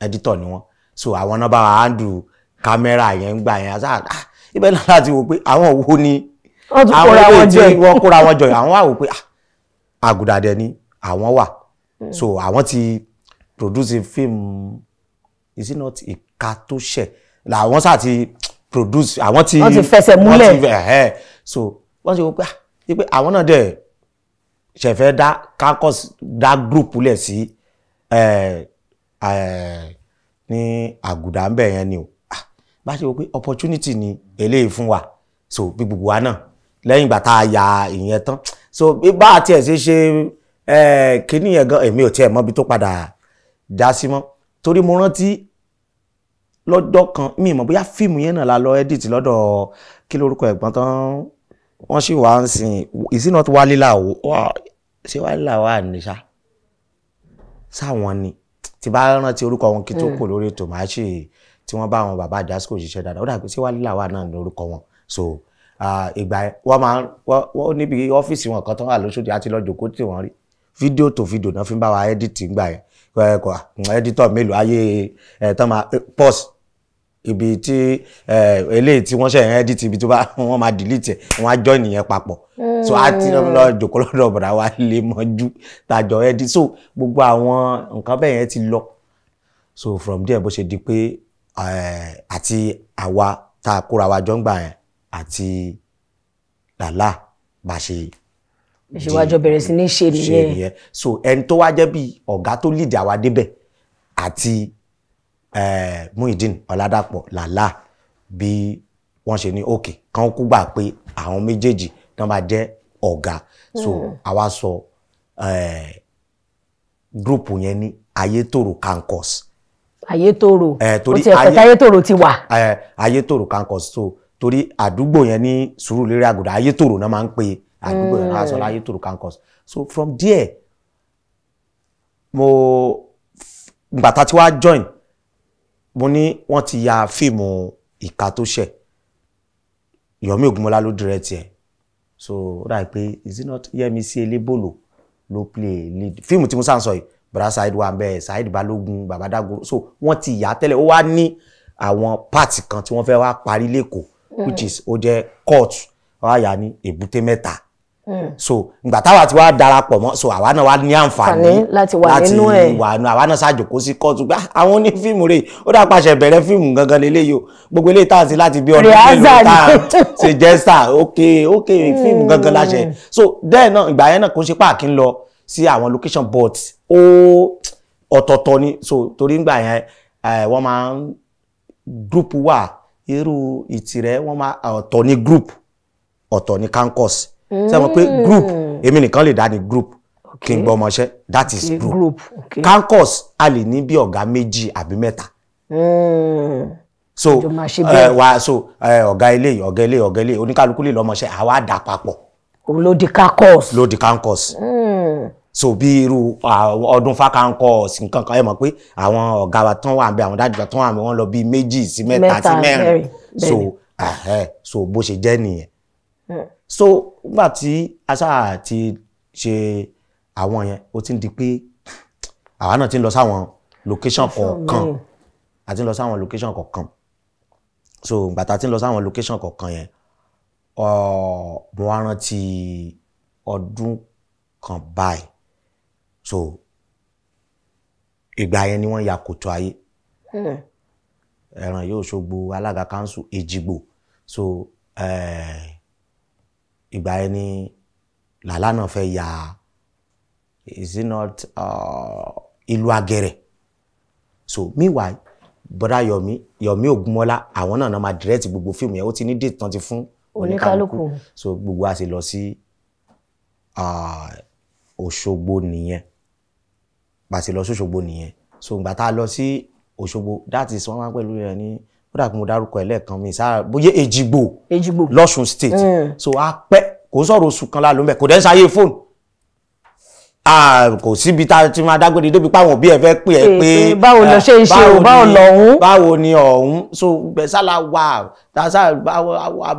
editor ni wọ́n. So àwọn náà bá wa handle kámẹ́rà yẹn ń gbà yẹn. Àṣà, ah, ibẹ̀ náà láti wò pé àwọn wo ni Wọ́n tún àwọn kóra wọn eléyìí jọ. tí wọ́n kóra wọn jọ yìí, àwọn wà wò pé, ah, àgùdà dẹ̀ ni àwọn wà. So àwọn ti produce film, is it not Ìka tó ṣẹ̀ làwọn sá ti produce, àwọn ti Wọ́n ti fẹsẹ̀ múlẹ̀. Wọ́n ti ẹ̀hẹ́. So wọ́n ti wò pé, ah, wípé àwọn náà dẹ̀ ṣẹ̀fẹ̀ dá campus, dá group lẹ̀ sí ní àgùdà ń bẹ̀ yẹn ni o. Ah, bá ṣe wò pé opportunity ni eléyìí fún wa. So bí gbogbo wa náà lẹ́yìn ìgbà tá a ya ìyẹn tán, so bí bá a tiẹ̀ ṣe ṣe kíní yẹn gan, èmi ò tiẹ̀ mọ̀ bí tó padà já sí mọ́, torí mo rántí lọ́jọ́ kan, mi mọ̀ bóyá fíìmù yẹn náà la lọ edit lọ́dọ̀, kí lórúkọ ẹ̀gbọ́n tán wọ́n sì wá ń sìn, is it not Wálílà o? Ṣé Wálílà wà ní ṣá sáwọn ni? Tí bá rántí orúkọ wọn kí tó kò lórí ètò, màá ṣe tí wọ́n bá àwọn bàbá Àjàsíkò ṣiṣẹ́ dáadáa. Ó dàbí ṣé Wálílà wà náà ní orúkọ wọn. So ìgbà yẹn wọ́n máa ń wọ́n níbi ọ́fíìsì wọn kan tó wà lóṣòdì, àti lọ́jọ́ kó tí wọ́n rí fídíò tó fídíò náà fi ń bá wa edit ńgbà yẹn. Editor mélòó ayé ẹ̀ tán máa pause ibi tí eléyìí tí wọ́n ṣe ń edit, ibi tó bá wọ́n máa delete ẹ̀, wọ́n á join ìyẹn papọ̀. So a ti lọ jòkó lọ́dọ̀ bọ̀dá wa lè mọ́jú tàjọ edit. So gbogbo àwọn nǹkan bẹ́ẹ̀ yẹn ti lọ. So from there, bó ṣe di pé àti àwa tá a kóra wa jọ ń gbà yẹn àti Làlá bá ṣe ìṣèwájọ bẹ̀rẹ̀ sí ní ṣe nìyẹn. So ẹni tó wá jẹ́ bí ọ̀gá tó lead àwa débẹ̀ àti Muyideen Ọládàpọ̀ Làlá, bí wọ́n ṣe ní òkè kan kú gbà pé àwọn méjèèjì tán bá jẹ́ ọ̀gá. So àwa sọ group yẹn ní Ayétòrò Campus. Ayétòrò, ó ti ẹ̀fẹ̀ táyétòrò ti wà. Ayétòrò Campus. So torí àdúgbò yẹn ní Sùúrùlérè Àgùdà, Ayétòrò náà máa ń pe àdúgbò yẹn náà, sọ Ayétòrò Campus. So from there, mo gbàtà tí wàá join, mo ní wọ́n ti ya fíìmù Ìka tó ṣẹ̀, Yomi Ògúnmọ́lá ló direct ẹ̀. So ó dà pé, is it not Yẹ́misí Elébòlò ló play lead fíìmù tí mo sá ń sọ yìí? Bàbá Saheed wà bẹ́ẹ̀, Saheed Balógun, Bàbá Dagoro. So wọ́n ti yà á tẹ́lẹ̀, ó wá ní àwọn part kan tí wọ́n fẹ́ wá parí lẹ́kọ̀ọ́, which is ó jẹ́ court, wọ́n á yà ní Èbúté Mẹ́ta. So ìgbà táwa ti wá darapọ̀ mọ́, so àwa náà wá ní àǹfààní láti wà nínú ẹ̀. Wà nínú, àwa náà ṣàjòkó sí kóòtù gbá àwọn onífíìmù rẹ̀. Ó dà pàṣẹ bẹ̀rẹ̀ fíìmù gangan lélẹ́yìí o. Gbogbo eléyìí tá à ń ṣe láti bí ọdún mélòó tá à ń ṣe jẹ́sà, ok, fíìmù gangan láṣẹ. So then náà, ìgbà yẹn náà, kò ń ṣe páàkì ń lọ sí àwọn location, but ó ọ̀tọ̀ọ̀tọ̀ ni. So torí ìgbà yẹn, wọ́n máa ń group wà, irú ìtìrẹ́ wọ́n máa ọ̀tọ̀ ní group, ọ̀tọ̀ ní campus. Ṣé mo pé group, èmi nìkan lè dá ní group kí n gbọ́ ọmọṣẹ́, that is group. Campus, a lè ní bí ọ̀gá méjì àbí mẹ́ta. So wà so ọ̀gá ilé, ọ̀gá ilé, ọ̀gá ilé, oníkálukú lè lọ́mọṣẹ́, àwa dà papọ̀. Òun ló di campus. Ló di campus. So bí irú ọdún fa campus nǹkan kan, ẹ mọ̀ pé àwọn ọ̀gá wa tán wà ń bẹ, àwọn dájú wa tán wà ń bẹ, wọ́n lọ bí méjì sí mẹ́ta sí mẹ́rin. So bó ṣe jẹ́ nìyẹn. So nígbà tí aṣáà ti ṣe àwọn yẹn, ó ti ń di pé àwa náà ti ń lọ sáwọn location kọ̀ọ̀kan, a ti ń lọ sáwọn location kọ̀ọ̀kan. So ìgbà tá a ti ń lọ sáwọn location kọ̀ọ̀kan yẹn, mo wá rántí ọdún kan báyìí. So ìgbà yẹn ni wọ́n ya Kòtò Ayé, ẹ̀ràn yóò ṣogbo alága council Èjìgbò. So ìgbà yẹn ni Làlá náà fẹ́ ya, is it not Ìlú Agẹrẹ? So meanwhile, bọ́dá Yomi Ògúnmọ́lá, àwọn náà máa direct gbogbo fíìmù yẹn. Ó ti ní date tán ti fún oníkálukú. So gbogbo a sì lọ sí Òṣogbo nìyẹn, bá a sì lọ sí Òṣogbo nìyẹn. So ìgbà tá a lọ sí Òṣogbo, that is wọ́n máa ń pẹ̀lú rẹ̀ ní, ó dà pé mo dárúkọ ẹ̀ lẹ́ẹ̀kan mi sáà, bóyá Èjìgbò. Èjìgbò. Lọ́ṣun State. So a pẹ́, kò sọ̀rọ̀ oṣù kan lálọ́ mẹ́, kò dẹ́ sáyé fóònù, kò síbi tá a ti máa dágbére débi páwọn òbí ẹ fẹ́ pè ẹ pé báwo lọ ṣe ń ṣe o, báwo lọ̀hún, báwo ni ọ̀hún. So gbẹ̀sálà wà tàṣà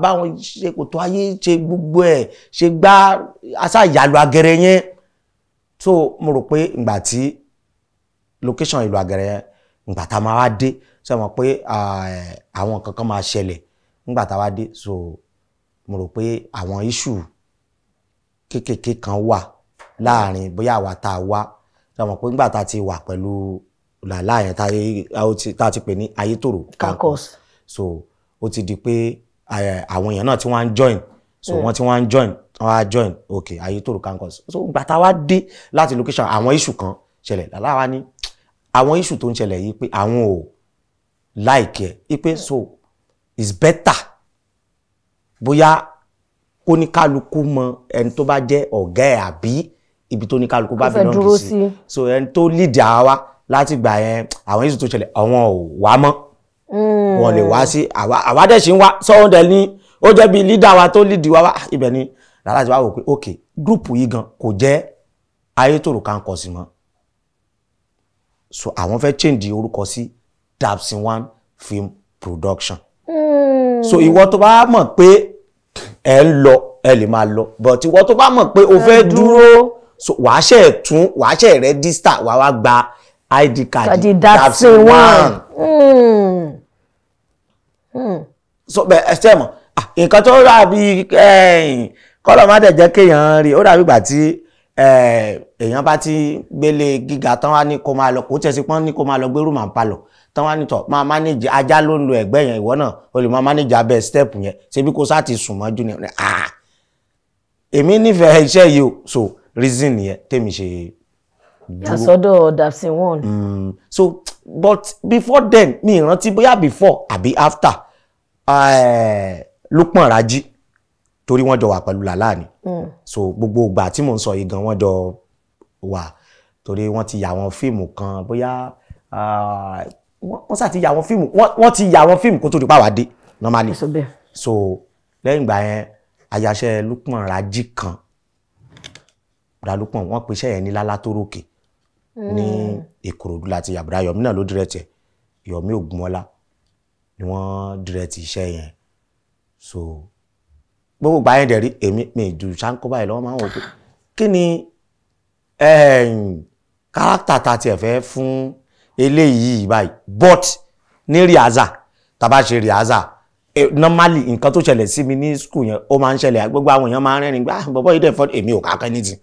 báwọn ṣe Kòtò Ayé, ṣe gbogbo ẹ̀, ṣe gbá aṣá ìyàlú Agẹrẹ yẹn. So mo rò pé ìgbà tí location ìlú Agẹrẹ yẹn, ìgbà tá a máa wá dé, ṣe mọ̀ pé àwọn nǹkan kan máa ṣẹlẹ̀ nígbà tá a wá dé. So mo rò pé àwọn issue kéékèèké kan wà láàrin bóyá àwa tá a wá, ṣe mọ̀ pé nígbà tá a ti wà pẹ̀lú Làlá yẹn, tá a ti pè ní Ayétòrò Campus, so ó ti di pé àwọn èèyàn náà tí wọ́n á join. So wọ́n tí wọ́n á join, wọ́n á join, ok, Ayétòrò Campus. So ìgbà tá a wá dé láti location, àwọn issue kan ṣẹlẹ̀. Làlá wa ní àwọn issue tó ń ṣẹlẹ̀ yìí pé àwọn ò like ẹ̀, pé so it's better bóyá kó ní kálukú mọ ẹni tó bá jẹ́ ọ̀gá ẹ̀ àbí ibi tó ní kálukú bá belong sí. So ẹni tó lead àwa láti gbà yẹn, àwọn issue tó ṣẹlẹ̀, àwọn ò wá mọ́, wọn lè wá sí àwa dẹ̀ ṣì ń wá sọ́wọ́n dẹ̀ ní ó jẹ́ bí leader wa tó lead wa wá. Ibẹ̀ ni Làlá ti wá wò pé ok, group yìí gan kò jẹ́ Ayétòrò Campus mọ́. So àwọn fẹ́ change orúkọ sí Dapsin One Film Production. So ìwọ tó bá mọ̀ pé ẹ ń lọ, ẹ lè máa lọ, but ìwọ tó bá mọ̀ pé o fẹ́ dúró, so wàá ṣe tún, wàá ṣe register, wàá wá gba ID card Dapsin One. So bẹ́ẹ̀ ẹ ṣe mọ̀, nǹkan tó rà bí kọ́lọ̀ má dẹ̀ jẹ́ kéèyàn rí, ó dàbí ìgbà tí èèyàn bá ti gbélé gíga tán wá ní kó máa lọ, kó tẹ̀sí pọ́n ní kó máa lọ gbé rúmà ń palọ̀ tán wá ní tọ̀ máa mánéjì ajá ló ń lo ẹ̀gbẹ́ yẹn, ìwọ náà o lè máa mánéjì abẹ́ step yẹn, ṣebí kó sáà ti sùn mọ́jú ni. Èmi nífẹ̀ẹ́ iṣẹ́ yìí o, so reason yẹn tèmi ṣe dúró yàsọ́dọ̀ Dapsin One. So but before then mi ìrántí bóyá before àbí after Lukman Raji, torí wọ́n jọ wà pẹ̀lú Làlá ni. So gbogbo ìgbà tí mò ń sọ yìí gan wọ́n jọ wà, torí wọ́n ti yà àwọn fíìmù kan, bóyá wọ́n sà ti yà àwọn fíìmù, wọ́n ti yà àwọn fíìmù kó tó di pàwá dé normally. So lẹ́yìn ìgbà yẹn ayaṣẹ́ Lukman Raji kan, Bùrà Lukman, wọ́n pèsè yẹn ní Lálá tó rókè ní Ìkòròdú láti yàbúrà. Yomi náà ló dírẹ̀tì ẹ̀, Yomi Ògúnmọ́lá ni wọ́n dírẹ̀tì iṣẹ́ yẹn. So gbogbo ìgbà yẹn dẹ̀ rí èmi mi ju ṣáńkó báyìí lọ́wọ́, máa ń wò pé kí ni kárátà ta tiẹ̀ fẹ́ fún eléyìí báyìí. But ní rìhásà, tá bá ṣe rìhásà normally nǹkan tó ṣẹlẹ̀ sí mi ní school yẹn ó máa ń ṣẹlẹ̀, gbogbo àwọn èèyàn máa ń rẹ́rìn gbá bọ́bọ́ yìí dẹ̀ fọ́ èmi ò kákẹ́ ní ti.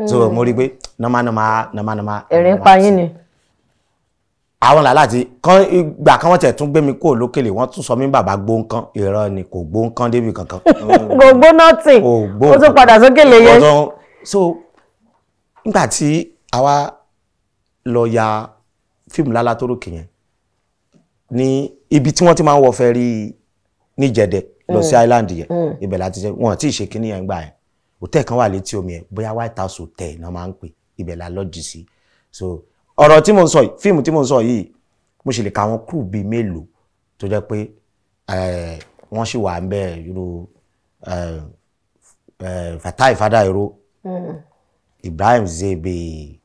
So mo rí i pé normal normal normal normal. Ẹ̀rín pa yín ni. Àwọn làlá ti kán ìgbà kan wọ́n tẹ̀ tún gbé mi kúrò lókèlè, wọ́n tún sọ mí bàbá gbóǹkan, irọ́ ni, kò gbóǹkan débi kankan. Kò gbóná tì, ó tún padà sókèlè yẹn. So nígbà tí àwa lọ ya fíìmù Lálá tó rókè yẹn ní ibi tí wọ́n ti máa ń wọ fẹ́rí níjẹ̀dẹ̀ lọ sí island yẹn, ibẹ̀ láti ṣe, wọn tí ì ṣe kíní yẹn gbà yẹn. Hòtẹ́ẹ̀ kan wà létí omi yẹn, bóyá White House Hotel náà máa ń pè, ibẹ̀ la lọ́jì sí. So ọ̀rọ̀ tí mo ń sọ yìí, fíìmù tí mo ń sọ yìí, mo sì lè ka àwọn crew bíi mélòó tó jẹ́ pé wọ́n sì wà ń bẹ̀, irú Fatai Fadairo, Ibrahim Zebe,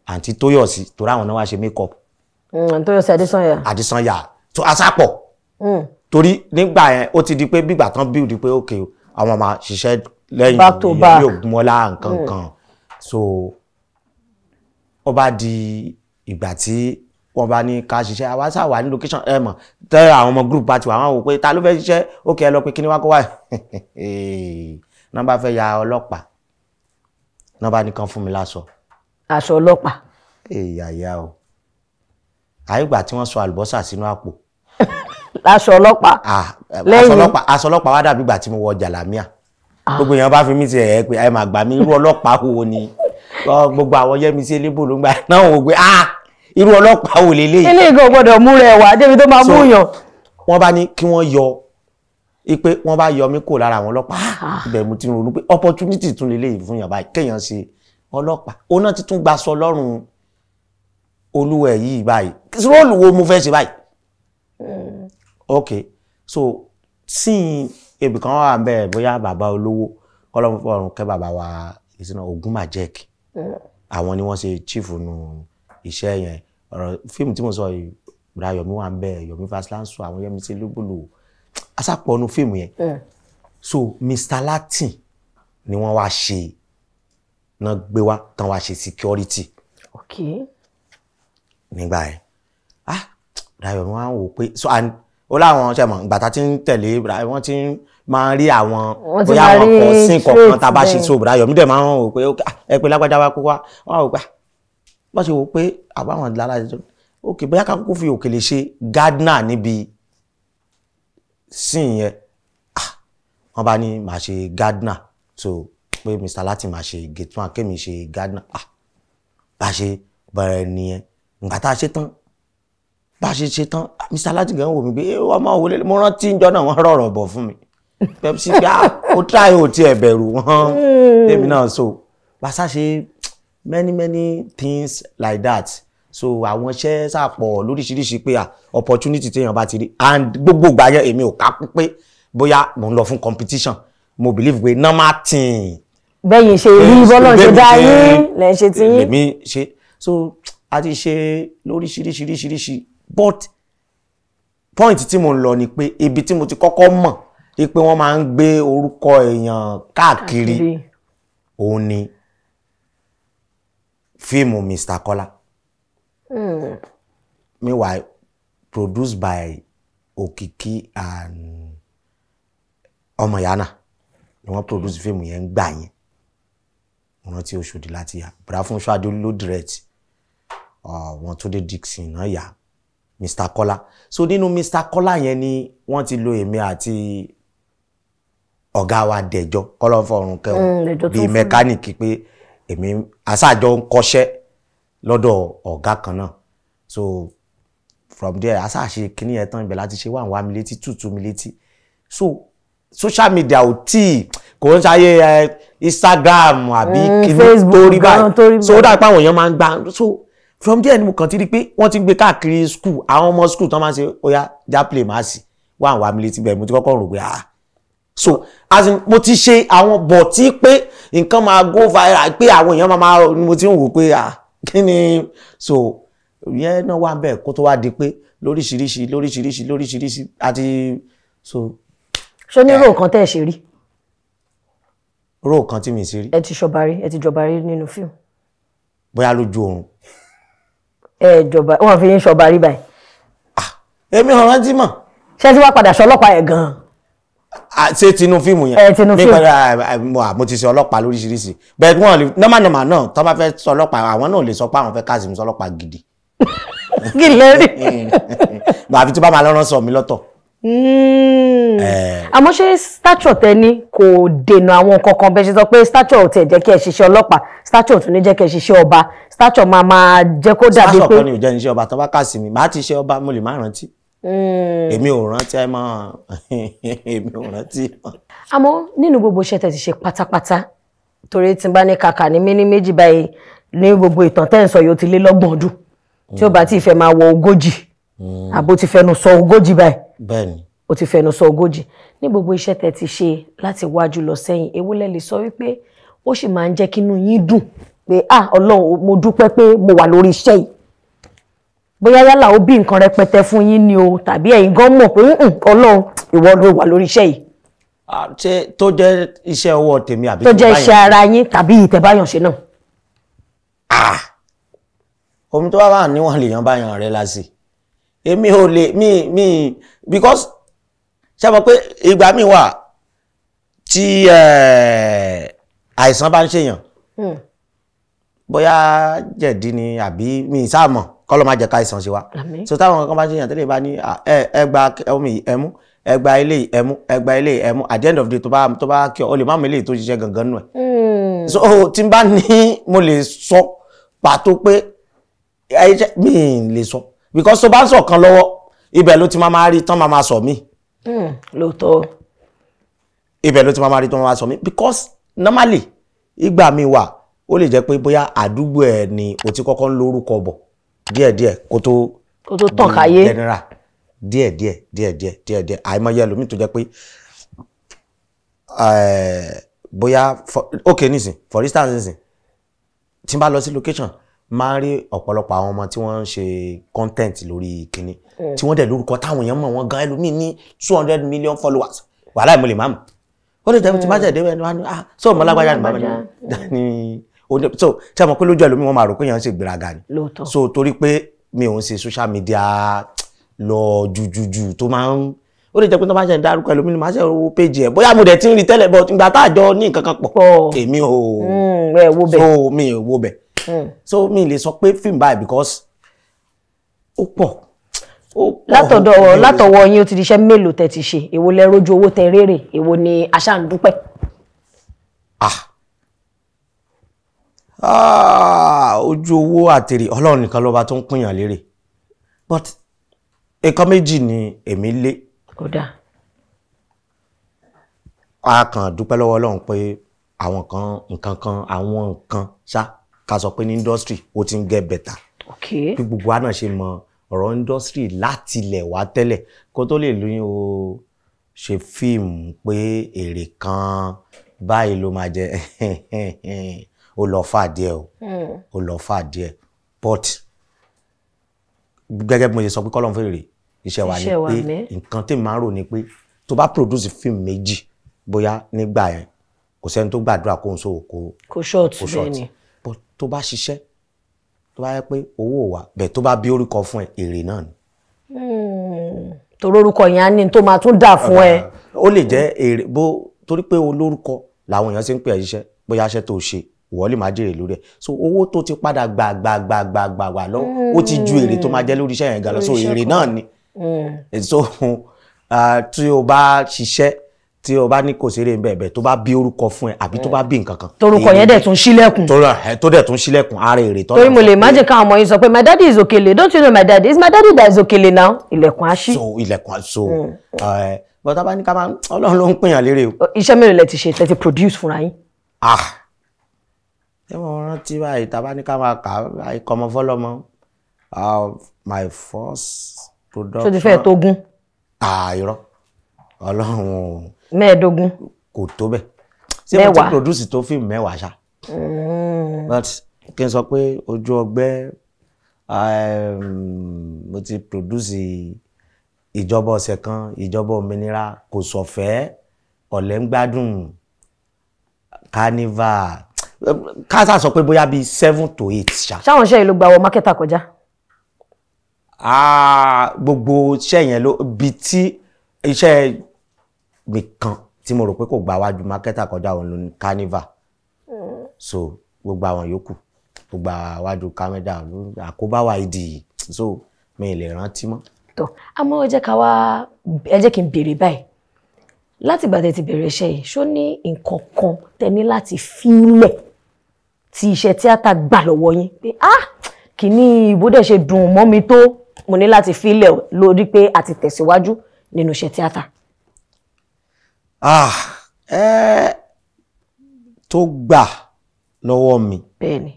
àǹtí Tóyọ̀sí, torí àwọn náà wá ṣe make up. Tóyọ̀sí Adésànyà. Adésànyà tó asápọ̀, torí nígbà yẹn ó ti di pé bígbà tán build pé ok àwọn máa ṣiṣẹ́ lẹ́yìn Yomi Ògúnmọ́lá nǹkan kan. So ó bá di ìgbà tí wọ́n bá ní ká ṣiṣẹ́, àwa sá wà ní location, ẹ mọ̀ tẹ́ àwọn ọmọ group party wà, wọ́n wò pé ta ló fẹ́ ṣiṣẹ́, ok ẹ lọ pé kíní wá kó wá. Náà bá fẹ́ ya ọlọ́pàá, náà bá nìkan fún mi láṣọ. Aṣọ ọlọ́pàá. Èyà o, àyígbà tí wọ́n sọ àlùbọ́sà sínú àpò. Aṣọ ọlọ́pàá. Aṣọ ọlọ́pàá wá dàbí ìgbà tí mo wọ jàlámíà. Gbogbo èèyàn bá fi mí ti ẹ̀ pé ẹ máa gbà mí, irú ọlọ́pàá wo ni gbogbo àwọn Yẹ́misí Elébò ló ń gbà náà wò pé irú ọlọ́pàá wo leléyìí. Ilé ìgò gbọ́dọ̀ mú rẹ̀ wá débi tó máa mú yàn. Wọ́n bá ní kí wọ́n yọ pé wọ́n bá yọ mí kò lára àwọn ọlọ́pàá, ibẹ̀ mo ti ronú pé opportunity tún leléyìí fún yàn báyìí kéèyàn ṣe ọlọ́pàá. Òun náà ti tún gbaṣọ lọ́rùn olúwẹ̀ yìí báyìí, róòlù wo mo fẹ́ ṣe báyìí. Ok, so sín ibì kan wà bẹ́ẹ̀, bóyá bàbá olówó kọ́lọ́mù kẹ́ bàbá wa ìsinà Ogun Majek, àwọn ni wọ́n ṣe chief nù iṣẹ́ yẹn. Ọ̀rọ̀ fíìmù tí mo sọ yìí, Bùrà Yomi wà ń bẹ́ẹ̀, Yomi Fásilánṣu, àwọn Yẹ́misí Elébòlò, asápọ̀ nu fíìmù yẹn. So Mr Latin ni wọ́n wá ṣe náà gbé wá tán wá ṣe security. Nígbà yẹn Bùrà Yomi wá ń wò pé so and ó láwọn ṣe mọ̀ ìgbà tá ti ń tẹ̀lé wọ́n ti máa ń rí àwọn bóyá àwọn kan sí kọ̀ọ̀kan tá a bá ṣe. So Bùrà Yomi dẹ̀ máa ń wò pé ẹ pé lágbájá wá kó wá, wọ́n á wò pé bá ṣe wò pé àbáwọn lára ṣe ok bóyá ká kúkú fi òkèlè ṣe gardener níbi sin yẹn. Wọ́n bá ní màá ṣe gardener, so pé Mr Latin màá ṣe gateman, kémi ṣe gardener. Bá ṣe bẹ̀rẹ̀ nìyẹn. Ìgbà tá a ṣe tán, bá ṣe ṣe tán, Mr Latin gan wò mí pé ọmọ òwò mo rántí ìjọ náà wọ́n rọ̀rọ̀ bọ̀ fún mi Pepsi pé ó try ó tiẹ̀ bẹ̀rù wọn tèmi náà. So bá ṣá ṣe many many things like that. So àwọn iṣẹ́ sàpọ̀ lóríṣiríṣi pé opportunity téèyàn bá ti rí, and gbogbo ìgbà yẹn èmi ò ká pé bóyá mo ń lọ fún competition, mo believe pé normal thing. Bẹ́yìn ṣe rí bọ́lọ̀ ṣe dá yín lẹ́ ṣe ti yín. Lèmi ṣe so a ti ṣe lóríṣiríṣiríṣiríṣi, but point tí mo ń lọ ni pé ibi tí mo ti kọ́kọ́ mọ̀ pé wọ́n máa ń gbé orúkọ èèyàn káàkiri òun ni fíìmù Mr Kola. Meanwhile, produced by Òkìkí and Ọmọyánà ni wọ́n produce fíìmù yẹn ń gbà yẹn. Mo rántí Òṣòdì láti yà, Bùrá Fúnṣọ́ Adéolú ló direct, wọn Túndé Dixon náà yà Mr. Kọ́lá. So nínú Mr. Kọ́lá yẹn ni wọ́n ti lo èmi àti ọ̀gá wa Dẹ̀jọ́ kọ́lọ́fọ̀run kẹwọn Dẹ̀jọ́ tó bíi fún- mẹkáníìkì, pé èmi àṣàjọ ń kọ́ṣẹ́ lọ́dọ̀ ọ̀gá kan náà. So from there, àṣàṣe kínní yẹn tán, ibẹ̀ láti ṣe wà wá mi létí tútù mi létí. So social media ò tí kò ń ṣayé ẹ Instagram àbí kínní Facebook tó rí gan tó rí báyìí. So ó báyìí. dà pé àwọn èèyàn máa ń gbà. So from there ni mo kàn ti rí pé wọ́n ti ń gbé káàkiri school, àwọn ọmọ school tó máa ń ṣe, ó yá, já play máa sì wà wá mi létí. Bẹ́ẹ̀ mo ti kọ́kọ́ rò pé, ah, so as in mo ti ṣe àwọn bọ̀ tí pé nǹkan máa go viral, pé àwọn èèyàn máa mo ti ń wò pé, ah, kí ni? So ìyẹn náà wà bẹ́ẹ̀ kó tó wá di pé lóríṣiríṣi lóríṣiríṣi lóríṣiríṣi àti so. Ṣó ní role kan tẹ́ ẹ ṣe rí? Role kan tí mi ṣe rí? Ẹ ti ṣọba rí, ẹ ti jọba rí nínú fíìmù? Bóyá lójú oorun. Ẹ jọba, wọn fi yín ṣọba rí báyìí? Èmi ò rántí mọ̀. Ṣé tí wàá padà ṣọlọ́pàá ẹ̀ gan-an? Ah, ṣé tinú fíìmù yẹn? Ẹ, tinú Mi fíìmù. pẹ̀lú, mo ti ṣe ọlọ́pàá lóríṣiríṣi bẹ́ẹ̀. Wọ́n lè normal normal náà tó bá fẹ́ sọ ọlọ́pàá, àwọn náà lè sọ pé àwọn fẹ́ cast mi sọ ọlọ́pàá gidi. Kí lè rí. Àfi tó bá máa lọ́rọ́ sọ mi lọ́tọ̀. Àmọ́ ṣé stature tẹ ní kò dènà àwọn nǹkan kan? Bẹ́ẹ̀ ṣe sọ pé stature ò tẹ̀ jẹ́ kí ẹ ṣiṣẹ́ ọlọ́pàá, stature ò tún ní jẹ́ kí ẹ ṣiṣẹ́ ọba, stature máa máa jẹ́ kó dàbí Sásọ̀ pé kan ni ò jẹ́ níṣẹ́ ọba. Tó bá cast mi, màá ti ṣe ọba, mo lè má rántí. Èmi ò rántí ẹ mọ́, èmi ò rántí. Àmọ́ nínú gbogbo iṣẹ́ tẹ́ ti ṣe pátápátá, torí tí n bá ní kàkà ní méní méjì báyìí, ní gbogbo ìtàn tẹ́ ń sọ yìí, ó ti lé lọ́gbọ̀n ọdún, tí ó bá ti fẹ́ máa wọ 40, àbó ti fẹnu sọ 40 báyìí? Bẹ́ẹ̀ ni. Ó ti fẹnu sọ 40. Ní gbogbo iṣẹ́ tẹ́ ti ṣe láti wájú lọ sẹ́yìn, èwo lẹ lè sọ wípé ó sì máa ń jẹ́ kínú yín dùn pé, ah, Ọlọ́run, mo dúpẹ́ pé mo wà lórí iṣẹ́ yìí? Bóyá yálà ó bí nǹkan rẹpẹtẹ fún yín ni o, tàbí ẹ̀yin gan mọ̀ pé, "Ọlọ́run, ìwọ ló wà lórí iṣẹ́ yìí." Ah, ṣé tó jẹ́ iṣẹ́ ọwọ́ tèmi àbí tó tí mo jẹ́ bá iṣẹ́ yàn? Ara yín tàbí ìtẹ̀báyàn ṣe náà. Ah, omi tó bá wà níwọ̀n lèèyàn bá yan rẹ̀ lásì. Èmi ò lè mi because ṣé mo pé ìgbà mi wà tí àìsàn bá ń ṣèyàn, bóyá jẹ̀dí ni àbí mi sáà mọ̀, kọ́ ló má jẹ́ ká àìsàn ṣe wá. Àmín. So táwọn kan bá ṣèyàn tẹ́lẹ̀ bá ní, "Ah, ẹ gba omi yìí, ẹ mú, ẹ gba eléyìí, ẹ mú, ẹ gba eléyìí, ẹ mú," at the end of the day, tó bá kí ọ, o lè má mú eléyìí tó ṣiṣẹ́ gangan nù ẹ̀. So tí n bá ní mo lè sọ pàtó pé ẹ jẹ́, mi ì lè sọ because tó bá ń sọ kan lọ́wọ́, ibẹ̀ ló ti máa máa rí tán máa máa sọ mí. Lóòótọ́. Ibẹ̀ ló ti máa máa rí tán máa máa sọ mí, because normally ìgbà mi wà, ó lè jẹ́ pé bóyá àdúgbò ẹ̀ ni o ti kọ́kọ́ ń lórúkọ bọ̀ díẹ̀díẹ̀ kó tó kó tó tàn káyé. General, díẹ̀díẹ̀ díẹ̀díẹ̀ díẹ̀díẹ̀. Àìmọye ẹlòmíì tó jẹ́ pé bóyá ok nísìn, for instance nísìn, tí n bá lọ sí location, máa ń rí ọ̀pọ̀lọpọ̀ àwọn ọmọ tí wọ́n ń ṣe content lórí kinní, tí wọ́n dẹ̀ lórúkọ táwọn èèyàn mọ̀ wọ́n gan. Ẹlòmíì ní 200 million followers, wàhálà ìmọ̀lẹ̀ máàmù ó lè jẹ́ tí má jẹ́ débẹ̀ ni wọ́n á ní, "Ah, so ọmọ lágbájá ni màmá ni." So tí a mọ̀ pé lójú ẹlòmíì, wọ́n máa rò pé èèyàn ń ṣe ìgbéraga ni. Lóòótọ́. So torí pé mi ò ń ṣe social media lọ jujuju, tó máa ń ó lè jẹ́ pé tó bá ṣe ń dárúkọ ẹlòmíì ni màá ṣe owó péjì ẹ̀, bóyá mo dẹ̀ ti ń rí tẹ́lẹ̀, but ìgbà tá àjọ ní nǹkan kan pọ̀, Pọ̀. èmi ò Ẹ wo bẹ̀. So mi ò wo bẹ̀. So mi lè sọ pé fíìmù báyìí because ó pọ̀, ó pọ̀. Látọ̀dọ̀ Mi ò lè látọwọ́ yín, ó ti di iṣẹ́ mélòó tẹ́ ti ṣe? Èwo lẹ rójú owó tẹ rérè? Èwo ni aṣá ń dúpẹ́? Ah ah, ojú owó àtèrè, Ọlọ́run nìkan lọ́ba tó ń pínyàn lérè, but nǹkan méjì ni èmi lé. Kódà. A kàn dúpẹ́ lọ́wọ́ Ọlọ́run pé àwọn kan, nǹkan kan, àwọn nǹkan ṣá, ká sọ pé ní industry ó ti ń get better. Bí gbogbo wa náà ṣe mọ ọ̀rọ̀ industry láti ilẹ̀ wá tẹ́lẹ̀, kó tó lè lóyún o ṣe fíìmù pé èrè kan báyìí ló máa jẹ, ó lọ fà díẹ̀ o, ó lọ fà díẹ̀. But gẹ́gẹ́ bí mo ṣe sọ pé kọ́lọ́n fèrè iṣẹ́ wa ni Iṣẹ́ wa pé ní. Nǹkan tí màá rò ni pé tó bá produce fíìmù méjì, bóyá nígbà yẹn, kò sẹ́ni tó gbàdúrà kó ń sòwò kó kó short. Kó Bẹ́ẹ̀ short ni. But tó bá ṣiṣẹ́ Tó bá yẹ pé owó wà bẹ́ẹ̀, tó bá bí orúkọ fún ẹ, èrè náà ni. Torí orúkọ yẹn á ní tó máa tún dà fún ẹ. Ó lè jẹ́ èrè bó torí pé olórúkọ làwọn èèyàn ṣe ń pè ẹ́ ṣiṣẹ́, bóyá iṣẹ́ tó ṣe ìwọ lè máa jèrè lórí ẹ̀. So owó tó ti padà gbà gbà gbà gbà gbà gbà lọ, ó ti ju èrè tó máa jẹ́ lórí iṣẹ́ yẹn gan lọ. So èrè náà ni. So tí o bá ṣiṣẹ́, tí o bá ní kò ṣeré ń bẹ̀ẹ̀, tó bá bí orúkọ fún ẹ àbí tó bá bí nǹkan kan, torúkọ yẹn dẹ̀ tún ṣílẹ̀kùn. Tó dẹ̀ tún ṣílẹ̀kùn ara èrè tọ́lá. Torí mo lè imagine káwọn ọmọ yín sọ pé, "My daddy is Òkèlè, don't you know my daddy? It's my daddy that is Òkèlè now." Ilẹ̀kùn á ṣí. So ilẹ̀kùn á so bọ́tá bá ní ká máa, Ọlọ́run ló ń pìyàn lérè o. Iṣẹ́ mélòó lẹ ti ṣe, tẹ́ ti produce fúnra yín? Ah, ẹ mọ̀ rántí báyìí, tá a bá ní ká máa kà á, ikọ̀ ọmọ fọlọ́mọ, my first production. Tó ti fẹ́ tó 20? Ah, irọ́, Ọlọ́run. 15? Kò tó bẹ́ẹ̀. Ṣé mo ti produce tó fíìmù 10 ṣá, but kí n sọ pé ojú ọgbẹ́, mo ti produce Ìjọba Ọ̀sẹ̀ Kan, Ìjọba Òmìnira, Kò Sọ̀fẹ́, Ọ̀lẹ́ ń Gbádùn, Carnival, káṣá sọ pé bóyá bíi 7 to 8 ṣá. Ṣáwọn iṣẹ́ yìí ló gba wọ marketer kọjá? Gbogbo iṣẹ́ yẹn ló bi tí iṣẹ́ mi kan tí mo rò pé kò gba wájú marketer kọjá, òun ló ní Carnival. So gbogbo àwọn yòókù kò gba wájú kámẹ́dà, àkóbá wa ìdí, so mi ì lè rántí mọ́. Tó àmọ́, ẹ jẹ́ ká wá, ẹ jẹ́ kí n béèrè báyìí: láti ìgbà tẹ́ ti bẹ̀rẹ̀ iṣẹ́ yìí, ṣó ní nǹkan kan tẹ́ ní láti fílẹ̀ tí iṣẹ́ tíátà gbà lọ́wọ́ yín pé, "Ah, kìíní ìbò dẹ̀ ṣe dùn mọ́ mi tó, mo ní láti fílẹ̀ lórí pé a ti tẹ̀síwájú nínú iṣẹ́ tíátà"? Ah, ẹ tó gbà lọ́wọ́ mi? Bẹ́ẹ̀ni.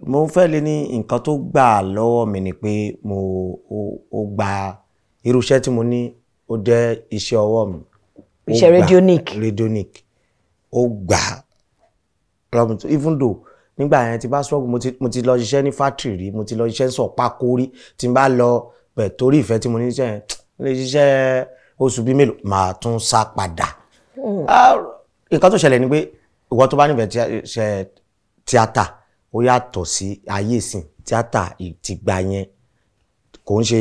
Mo fẹ́ lè ní nǹkan tó gbà lọ́wọ́ mi ni pé mo ó gba irú iṣẹ́ tí mo ní, ó jẹ́ iṣẹ́ ọwọ́ mi. Iṣẹ́ radionic. Radionic, ó gbà lọ́wọ́ mi, even though nígbà yẹn tí bá struggle, mo ti lọ ṣiṣẹ́ ní factory rí, mo ti lọ ṣiṣẹ́ sọ̀ pákó rí. Tí n bá lọ bẹ̀, torí ìfẹ́ tí mo ní iṣẹ́ yẹn, lè ṣiṣẹ́ oṣù bíi mélòó, màá tún sá padà. Nǹkan tó ṣẹlẹ̀ ni pé ìwọ tó bá nífẹ̀ẹ́ ṣe tíátà, ó yàtọ̀ sí ayé ìsìn. Tíátà ti gbà yẹn kò ń ṣe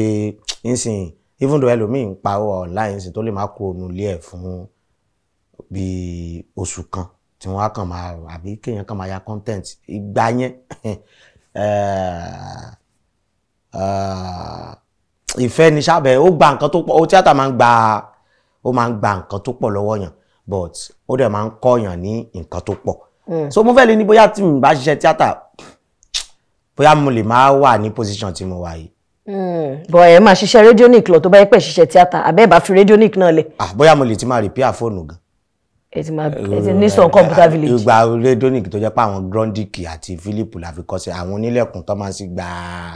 ìsìn, even though ẹlòmíì ń pa owó online ìsìn tó lè má kúrò nílé ẹ̀ fún bíi oṣù kan, tí wọ́n á kàn máa, àbí kéèyàn kàn máa ya content. Ìgbà yẹn, ìfẹ́ ni sábẹ́ ó gba nǹkan tó pọ̀. Ó tíátà máa ń gba, ó máa ń gba nǹkan tó pọ̀ lọ́wọ́ yàn, but ó dẹ̀ máa ń kọ́yàn ní nǹkan tó pọ̀. So mo fẹ́ lè ní bóyá tí mi bá ṣiṣẹ́ tíátà, bóyá mo lè máa wà ní position tí mo wà yìí. Bọ̀ ẹ máa ṣiṣẹ́ radionic lọ tó bá yẹ pé ṣiṣẹ́ tíátà, àbẹ́ ẹ̀ bá fi radionic náà lẹ̀? Ah, bóyá mo lè ti máa repair fóònù gan. Ẹ ti máa, ẹ ti ní sàn computer village. Ìgbà radionic tó jẹ́ pé àwọn Grundig àti Philip la fi kọ́ sí àwọn onílẹ̀kùn tó máa ń sí gbàá.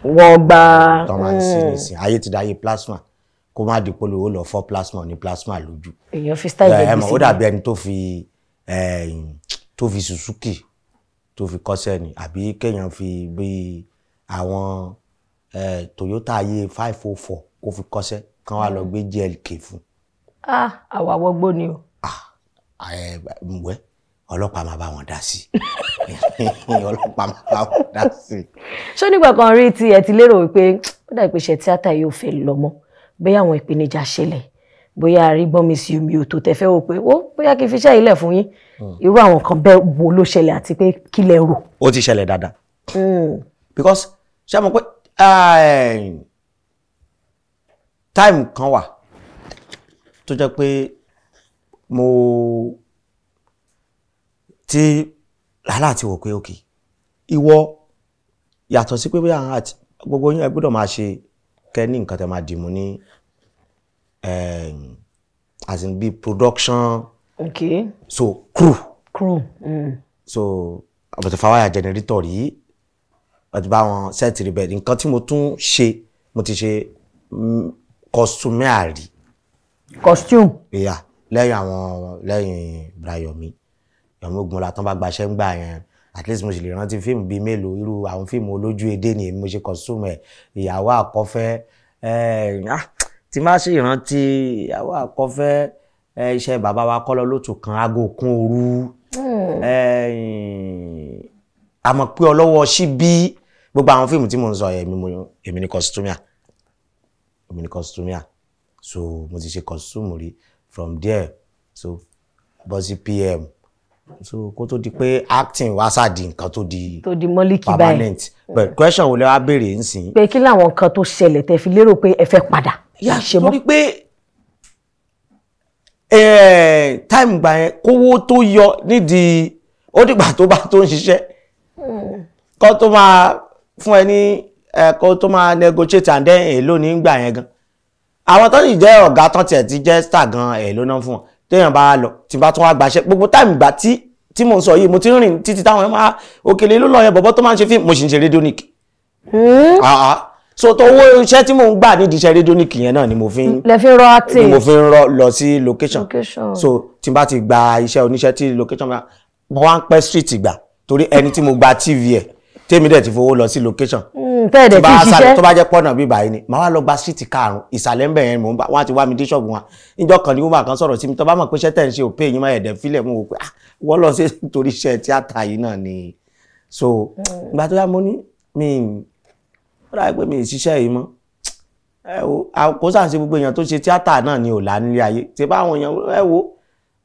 Wọ́n gba. Tó máa ń sí nísìn, ayé ti dáyé plasma, kó má di polówó lọ fọ́ plasma ní plasma lójú. Èèyàn fi style ẹ gbé mọ̀, sí. Ó dàbí ẹni tó fi Suzuki tó fi kọ́ṣẹ́ ni, àbí kéèyàn fi bí àwọn Toyota ayé 504 kó fi kọ́ṣẹ́, kán wá lọ gbé GLK fún. Ah, àwa wọgbó ni o. Ẹ wẹ́, ọlọ́pàá máa bá wọn dá sí, ọlọ́pàá máa bá wọn dá sí. Ṣó nígbà kan rí tí ẹ ti lérò wípé ó dàbí pé iṣẹ́ tíátà yóò fẹ́ lọ mọ́, bóyá àwọn ìpèníjà ṣẹlẹ̀, bóyá arígbọ́n mi sí omi òtò, tẹ fẹ́ wò pé ó bóyá kí n fi iṣẹ́ ilẹ̀ fún yín, irú àwọn kan bẹ́ẹ̀ wo ló ṣẹlẹ̀, àti pé kí lẹ rò? Ó ti ṣẹlẹ̀ dáadáa, because ṣé mo pé time kan wà tó jẹ́ pé mo ti lálá ti wò pé, ok, ìwọ yàtọ̀ sí pé bóyá àwọn àti gbogbo yín, ẹ gbọ́dọ̀ máa ṣe kẹ́ ní nǹkan tẹ́ máa dìmú ní as in bí production, so crew. Crew. So àbọ̀tẹ̀ fáwáyà generator rí, àti bá wọn set rí bẹ́ẹ̀. Nǹkan tí mo tún ṣe, mo ti ṣe costumier rí. Costume. Yeah, lẹ́yìn àwọn, lẹ́yìn Brayomi Yomi Ogunmọ́lá tán bá gbaṣẹ́ ń gbà yẹn, at least mo sì lè rántí fíìmù bíi mélòó, irú àwọn fíìmù Olójú Edé ni èmi mo ṣe costume ẹ̀, Ìyàwó Àkọ́fẹ́ ẹ̀, ah, tí má sì rántí Ìyàwó Àkọ́fẹ́ ẹ̀, iṣẹ́ bàbá wa Kọ́lọ́ Lótù kan, Aago Kún Òru ẹ̀, Àmọ́ pé ọlọ́wọ́ sí bí gbogbo àwọn fíìmù tí mo ń sọ yẹn, èmi ni costumier, èmi ni costumier. So mo ti ṣe costume rí. From there, so bọ́ sí PM, so kó tó di pé acting wá sáà di nǹkan tó di tó di mọ́líkì báyìí. Permanent. But question wo lẹ wá béèrè nsìn? Pé kí làwọn nǹkan tó ṣẹlẹ̀ tẹ́ fi lérò pé ẹ fẹ́ padà Yà ṣe mọ́? Torí pé time gbà yẹn, kówó tó yọ nídìí, ó dìgbà tó bá tó ń ṣiṣẹ́ kó tó máa fún ẹ ní kó tó máa negotiate, and then èló ní gbà yẹn gan, àwọn tó sì jẹ́ ọ̀gá tán tiẹ̀ ti jẹ́ star gan, èló náà fún wọn. Téèyàn bá lọ, tí bá tún wá gbaṣẹ́, gbogbo time gbà tí mò ń sọ yìí, mo ti ń rìn títí táwọn ẹ̀ máa òkèlè ló lọ yẹn, bọ̀bọ̀ tó máa ń ṣe fíìmù, mo sì ń ṣe radionic. Ah, ah. So tó owó iṣẹ́ tí mò ń gbà nídìí iṣẹ́ radionic yẹn náà ni mo fi ń Lẹ fi ń rọ ni acting. Mo fi ń rọ lọ sí location. Location. So tí n bá ti gba iṣẹ́ oníṣẹ́ tí location bá mo wá ń pẹ́ street gbà, torí ẹni tí mo gba TV ẹ̀, tèmi dẹ̀ ti fowó lọ sí location, Tẹ́ ẹ̀ dẹ̀ tí bá tí sálẹ̀ ṣiṣẹ́. tó bá jẹ́ pọ́nà bíbá yìí ni màá wá lọ gba street karùn-ún ìsàlẹ̀ ńbẹ̀ yẹn, mò ń bá wọ́n á ti wá mi dé ṣọ́ọ̀bù wọn. Níjọ́ kan ní woman kan sọ̀rọ̀ sí mi, tó bá mọ̀ pé iṣẹ́ tẹ̀ ń ṣe ò pé yín máa ẹ̀dẹ̀ fílẹ̀, mo wò pé ah, wọ́n lọ sí torí iṣẹ́ tíátà yìí náà ni. So ìgbà tó yá, mo ní mi ó dàbí pé mi ì ṣiṣẹ́ yìí mọ́. Ẹ wo, kò sáà ṣe gbogbo èèyàn tó ṣe tíátà náà ni ò lá nílé ayé ṣe bá àwọn èèyàn. Ẹ wo,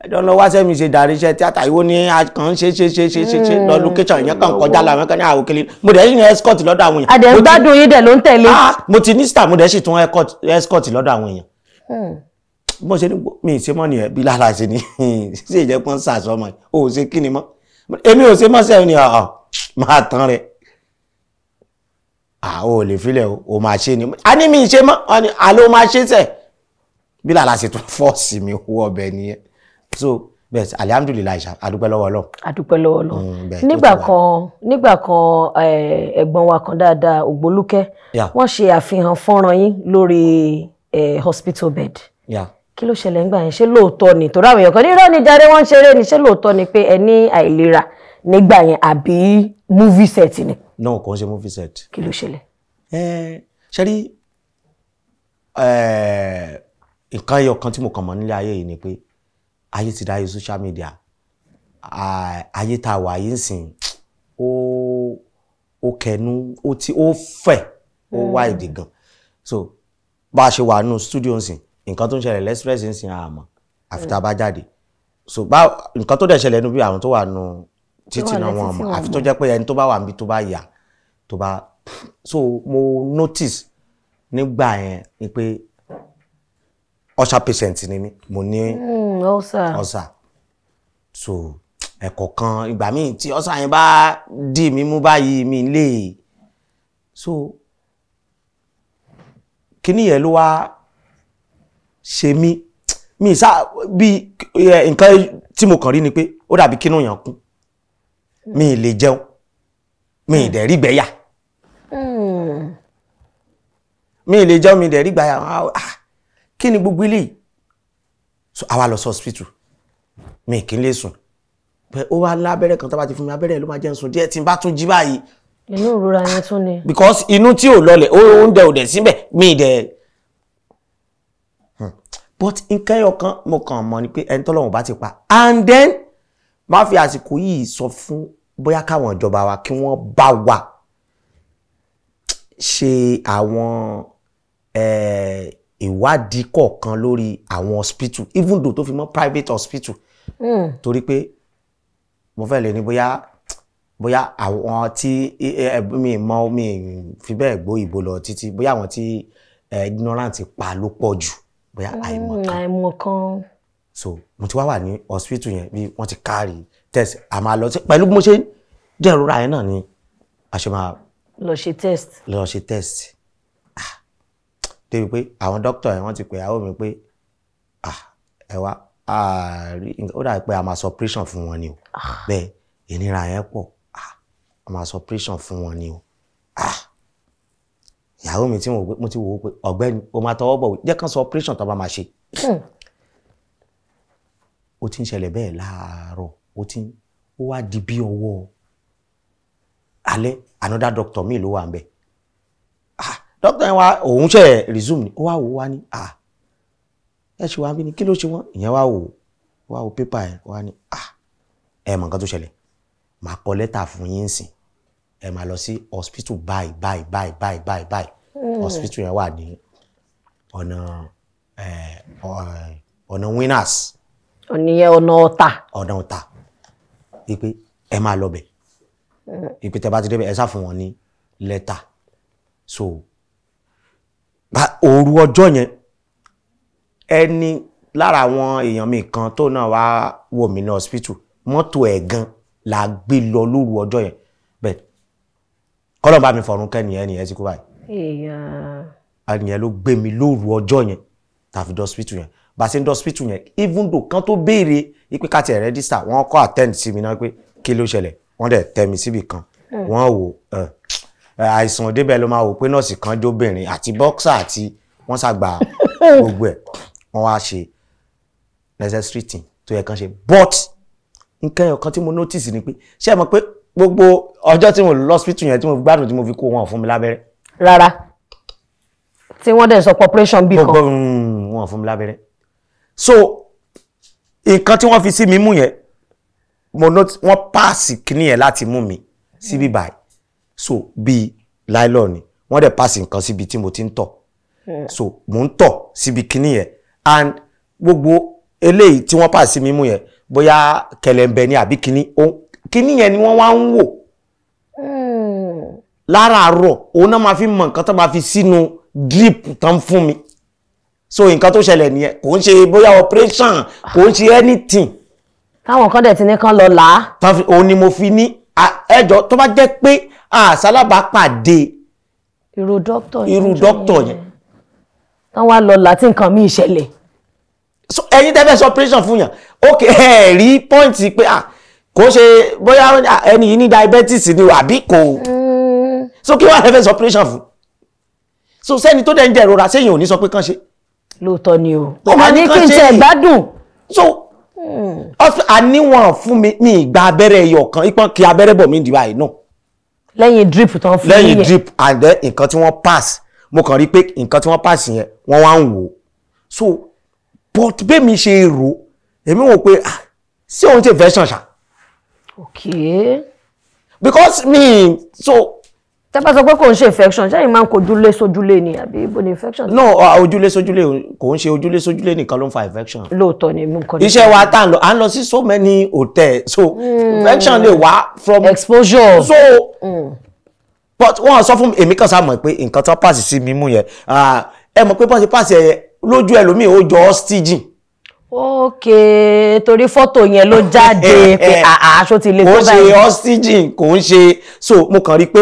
ẹjọ́ lọ wá sẹ́mi ṣe darí iṣẹ́ tíátà ìwọ ni a kàn ń ṣe ṣe ṣe ṣe ṣe ṣe lọ location, ìyẹn kàn kọjá làwọn kan ní àwòkele, mo dẹ̀ ní escort lọ́dọ̀ àwọn èèyàn. Adẹ̀ ń gbádùn yín dẹ̀ ló ń tẹ̀lé. Ah, mo ti ní star, mo dẹ̀ sì tún escort lọ́dọ̀ àwọn èèyàn. Bí mo ṣe ní mi ì ṣe mọ́ nìyẹn, bí lára ṣe ni ṣe ìjẹ́ pọ́n sàṣọmọ yìí o ò ṣe kí ni mọ́, èmi ò ṣe mọ́ sẹ́yìn ni ọ̀ máa tán rẹ̀. Ah, o ò lè filẹ̀ o, o máa ṣe ni. A ní mi ì ṣe mọ́, wọ́n ní àlọ́ máa ṣe sẹ̀, bí lára ṣe tún force mi wọ ọbẹ̀ nìyẹn. So bẹ́ẹ̀, alihamudulilayi ṣá, adúpẹ́ lọ́wọ́ Ọlọ́run. Àdúpẹ́ lọ́wọ́ lọ. Bẹ́ẹ̀, tó Nígbà ti wà. kan, nígbà kan, ẹ̀gbọ́n wa kan dáadáa, Ògbólúkẹ́, wọ́n ṣe àfihàn fọ́nrán yín lórí hospital bed. Kí ló ṣẹlẹ̀ ńgbà yẹn? Ṣé lóòótọ́ ni? Torí àwọn èèyàn kan ní irọ́ ni jáde, wọ́n ń ṣeré ni. Ṣé lóòótọ́ ni pé ẹ ní àìlera nígbà yẹn, àbí movie set ni? No, kò ń ṣe movie set. Kí ló ṣẹlẹ̀? Ṣe rí nǹkan ẹyọ kan tí mo kàn mọ̀ nílé ayé yìí ni pé ayé ti dáyé social media. Ah, ayé tá a wà yìí ń sìn, ó kẹnu, ó ti ó fẹ̀, ó wide gan. So bá a ṣe wà nù studio ń sìn, nǹkan tó ń ṣẹlẹ̀ l'Express ń sìn, àmọ́ àfi tá a bá jáde. So bá nǹkan tó dẹ̀ ṣẹlẹ̀ nínú bí àwọn tó wà nù títì wà náà, wọn létí tí mọ̀ wọ́n àfi tó jẹ́ pé ẹni tó bá wà níbi tó bá yà tó bá. So mo notice nígbà yẹn ni pé ulcer patient ni mí, mo ní Ulcer. Ulcer. So ẹ̀kọ̀kan ìgbà míì tí ulcer yẹn bá dì mí mú báyìí, mi lè. So kíní yẹn ló wá ṣe mí, mi sá bí nǹkan tí mo kàn rí ni pé ó dàbí kínú yàn kún, mi lè jẹun, mi ì dẹ̀ rí gbẹ́yà. Mi ì lè jẹun, mi ì dẹ̀ rí gbẹ́yà. Ah, kí ni gbogbo eléyìí? So àwa lọ sí hospital. Mi kì í lè sùn pé ó wá lábẹ́rẹ́ kan tó bá ti fún mi, abẹ́rẹ́ ló máa jẹ́ ń sùn díẹ̀. Tí n bá tún jí báyìí, Inú ìrora yẹn tún ni. Because inú tí ò lọlẹ̀, oúnjẹ ò dẹ̀ síbẹ̀, mi ì dẹ̀. But nǹkan ẹyọ kan mo kàn mọ̀ ni pé ẹni tọ́lọ́run bá ti pa. And then má fi àsìkò yìí sọ fún bóyá káwọn ìjọba wa kí wọ́n bá wa ṣe àwọn ìwádìí kọ̀ọ̀kan lórí àwọn hospital, even though tó fi mọ́ private hospital, torí pé mo fẹ́ lè ní bóyá àwọn tí mi mọ, mi fi bẹ́ẹ̀ gbọ́ ìbò lọ títí, bóyá àwọn tí ignorant pa ló pọ̀ jù, bóyá àìmọ̀kan. Àìmọ̀kan. So mo ti wá wà ní hospital yẹn, bí wọ́n ti carry test, a máa lọ sí pẹ̀lú bí mo ṣe jẹ́ ìrora yẹn náà ni a ṣe máa lọ ṣe test. Lọ ṣe test. Ah, débi pé àwọn doctor yẹn, wọ́n ti pè àwọn mi pé ah, ẹ wá, ah, ó dàbí pé a máa ṣe operation fún wọn ni o. Bẹ́ẹ̀ ìnira yẹn pọ̀. Ah, a máa ṣe operation fún wọn ni o. Ah, ìyàwó mi tí mo ti wò ó pé ọ̀gbẹ́ni o máa tọwọ́ bọ̀, jẹ́ kán ṣe operation tó bá máa ṣe. Ó ti ń ṣẹlẹ̀ bẹ́ẹ̀ láàárọ̀, ó ti ń ó wá di bí ọwọ́ alẹ́, another doctor mi ló wà ń bẹ̀. Ah, doctor yẹn wá, òun ṣe resume ni, ó wá wò ó wá ní, ah, ẹ ṣe wá bí ni, kí ló ṣe wọ́n? Ìyẹn wá wò ó, wá wò paper yẹn, wá ní, ah, ẹ mọ̀ nǹkan tó ṣẹlẹ̀, màá kọ lẹ́tà fún yín sìn. Ẹ máa lọ sí hospital báyìí báyìí báyìí báyìí báyìí báyìí. Hospital yẹn wà ní ọ̀nà ọ̀nà Winners. Ọ̀nìyẹn ọ̀nà Ọ̀tà. Ọ̀nà Ọ̀tà. Wípé ẹ máa lọ bẹ̀. Wípé tẹ bá ti débẹ̀, ẹ sá fún wọn ní lẹ́tà. So òru ọjọ́ yẹn, ẹni lára àwọn èèyàn mi kan tó náà wá wò mí ní hospital, mọ́tò ẹ̀ gan la gbé lọ lóru ọjọ́ yẹn. Bẹ́ẹ̀ kọ́lọ́ bá mi fọ̀run kẹ́niyẹn, ẹnìyẹn ti kú báyìí. Ẹnìyẹn ló gbé mi lóru ọjọ́ yẹn tàfi dé hospital yẹn. Bá a ṣe ń dé hospital yẹn, even though kan tó béèrè ipe ká tiẹ̀ register, wọ́n kọ́ attend sí mi náà pé kí ló ṣẹlẹ̀. Wọ́n dẹ̀ tẹ́ mi síbì kan, wọ́n wò àìsàn débẹ̀ ló máa wò pé nọ́ọ̀sì kan jóbìnrin àti boxer àti wọ́n ṣàgbà gbogbo ẹ̀. Wọ́n wá ṣe necessary thing tó yẹ kán ṣe. But nǹkan ẹyọ kan tí mo notice ni pé, ṣé ẹ mọ̀ pé gbogbo ọjọ́ tí mo lọ hospital yẹn, tí mo fi gbádùn, tí mo fi kó, wọn fún mi lábẹ́rẹ́. Rárá, tí wọ́n dẹ̀ sọ pé operation bí kan. Gbogbo wọn fún mi lábẹ́rẹ́. So nǹkan tí wọ́n fi sí mi mú yẹn, mo notice wọ́n pass kíní yẹn láti mú mi síbí báyìí. So bíi nylon ni wọ́n dẹ̀ pass nǹkan síbi tí mo ti ń tọ̀. So mò ń tọ̀ síbi kíní yẹn, and gbogbo eléyìí tí wọ́n pass sí mi mú yẹn, bóyá kẹlẹ̀mbẹ ni àbí kíní kíní yẹn ni wọ́n wá ń wò láràárọ̀. Òun náà máa fi mọ nǹkan tó máa fi sínú drip tán fún mi. So nǹkan tó ṣẹlẹ̀ nìyẹn. Kò ń ṣe bóyá operation, kò ń ṣe anything. Táwọn kan dẹ̀ ti ní kán lọ là á. Òun ni mo fi ní ẹjọ́, tó bá jẹ́ pé àsálábàápàdé irú dókítà irú dókítà yẹn, tán wá lọ là tí nǹkan míì ṣẹlẹ̀. So ẹ̀yin tẹ́ fẹ́ ṣe operation fún yàn, ok, ẹ rí point pé kò ṣe bóyá ẹni yìí ní diabetes ni àbí kò. So kí wàá fẹ́ ṣe operation fún? So sẹ́ni tó dẹ̀ ń jẹ ìrora, sẹ́yìn ò ní sọ pé kán ṣe. Lóòótọ́ ni o. Ó máa ní kí kán n ṣe. tiẹ̀ gbádùn. So àníwọ̀n fún mi ní ìgbà abẹ́rẹ́ ẹyọ kan, ìpọ́n kí abẹ́rẹ́ bọ̀ mí di báyìí náà. Lẹ́yìn drip tán fún lẹ́yìn yẹn. Drip and then nǹkan tí wọ́n pass, mo kàn rí pé nǹkan tí wọ́n pass yẹn, wọ́n wá ń wò ó. So but bẹ́ẹ̀ mi ṣe rò, èmi wò pé, ah, ṣé òun ṣe infection ṣá? Because me so Tẹ́ bá sọ pé kò ń ṣe infection, ṣé ẹ̀yin máa ń kojú lé sójúlé ni àbí ibo ni infection? No, ojúlé sójúlé kò ń ṣe ojúlé sójúlé nìkan ló ń fa infection. Lóòótọ́ ni, mú nǹkan ní. Iṣẹ́ wa tá à ń lọ, à ń lọ sí so many hotels, so infection lè wá from exposure. So but wọ́n sọ fún mi, èmi kàn sá mọ̀ pé nǹkan tó pass sí mi mú yẹn, ẹ mọ̀ pé bọ́n ṣe pass yẹn, lójú ẹlòmíì ó jọ oxygen. Ok, torí fọ́tò yẹn ló jáde pé àṣọ ti le kò tó ń ṣe báyìí. Oxygen kò ń ṣe. So mo kàn rí pé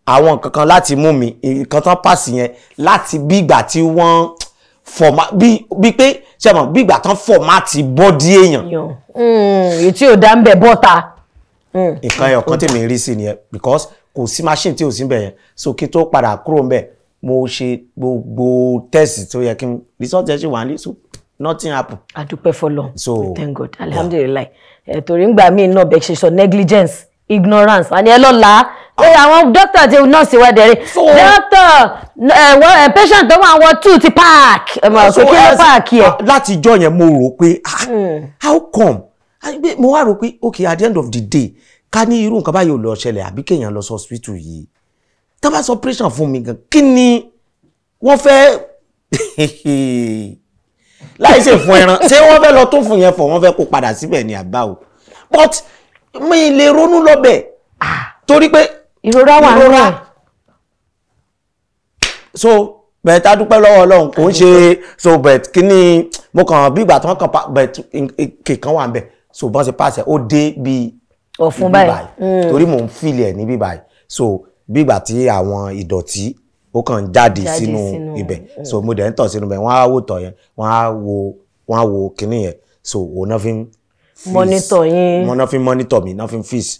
àwọn nǹkan kan láti mú mi, nǹkan tó pass yẹn, láti bí ìgbà tí wọ́n format, bí pé ṣe mọ̀, bí ìgbà tán format body èèyàn. Èyí tí ò dá ń bẹ̀ bọ́ta. Nǹkan ẹyọ kan tèmi rí sí nìyẹn, because kò sí machine tí ò sí ń bẹ̀ yẹn. So kí n tó padà kúrò ń bẹ̀, mo ṣe gbogbo test tó yẹ kí n, result ẹ̀ ṣì wà ní, so nothing happen. Adúpẹ́ fọlọ́. So, thank God, alhamdulillahi. Ẹ torí ngbà míì náà, bẹ́ẹ̀ ṣe sọ, negligence, ignorance, àní ẹ lọ́la pé àwọn dókítà àti nọ́ọ̀sì wa dẹ̀rẹ̀ dókítà ẹ wọ́n ẹ patient tó wà wọ two ti park ẹ mọ̀ pé kí ló park yẹ. Láti ijọ́ yẹn, mo rò pé, ah, how come? Mo wá rò pé, okay, at the end of the day, ká ní irú nǹkan báyìí ò lọ ṣẹlẹ̀, àbí kéèyàn lọ sí hospital yìí, tá bá sọ operation fún mi gan, kí ni wọ́n fẹ́ láì ṣe fún ẹran? Ṣé wọ́n fẹ́ lọ tó fún yẹn fọ̀, wọ́n fẹ́ kó padà síbẹ̀ ní àbá o? But mi lè ronú lọ́bẹ̀ torí pé ìrora wà nínú ìrora. ẹ̀. So bẹ́ẹ̀ tá a dúpẹ́ lọ́wọ́ Ọlọ́run, kò ń ṣe. So but kí ni mo kàn bí ìgbà tí wọ́n kàn pa, but kìkan wà ń bẹ̀. So bọ́n ṣe pàṣẹ, ó dé bíi ọ̀fun ibi báyìí. Torí mò ń feel ẹ̀ níbí báyìí. So bí ìgbà tí àwọn ìdọ̀tí ó kàn ń jáde jáde sínú sínú, ibẹ̀. So mo dẹ̀ ń tọ̀ sínú ibẹ̀, wọ́n á wò tọ̀ yẹn, wọ́n á wo kinní yẹn. So òun náà fi ń fix- Monitor yín. Wọ́n náà fi ń monitor mi, náà fi ń fix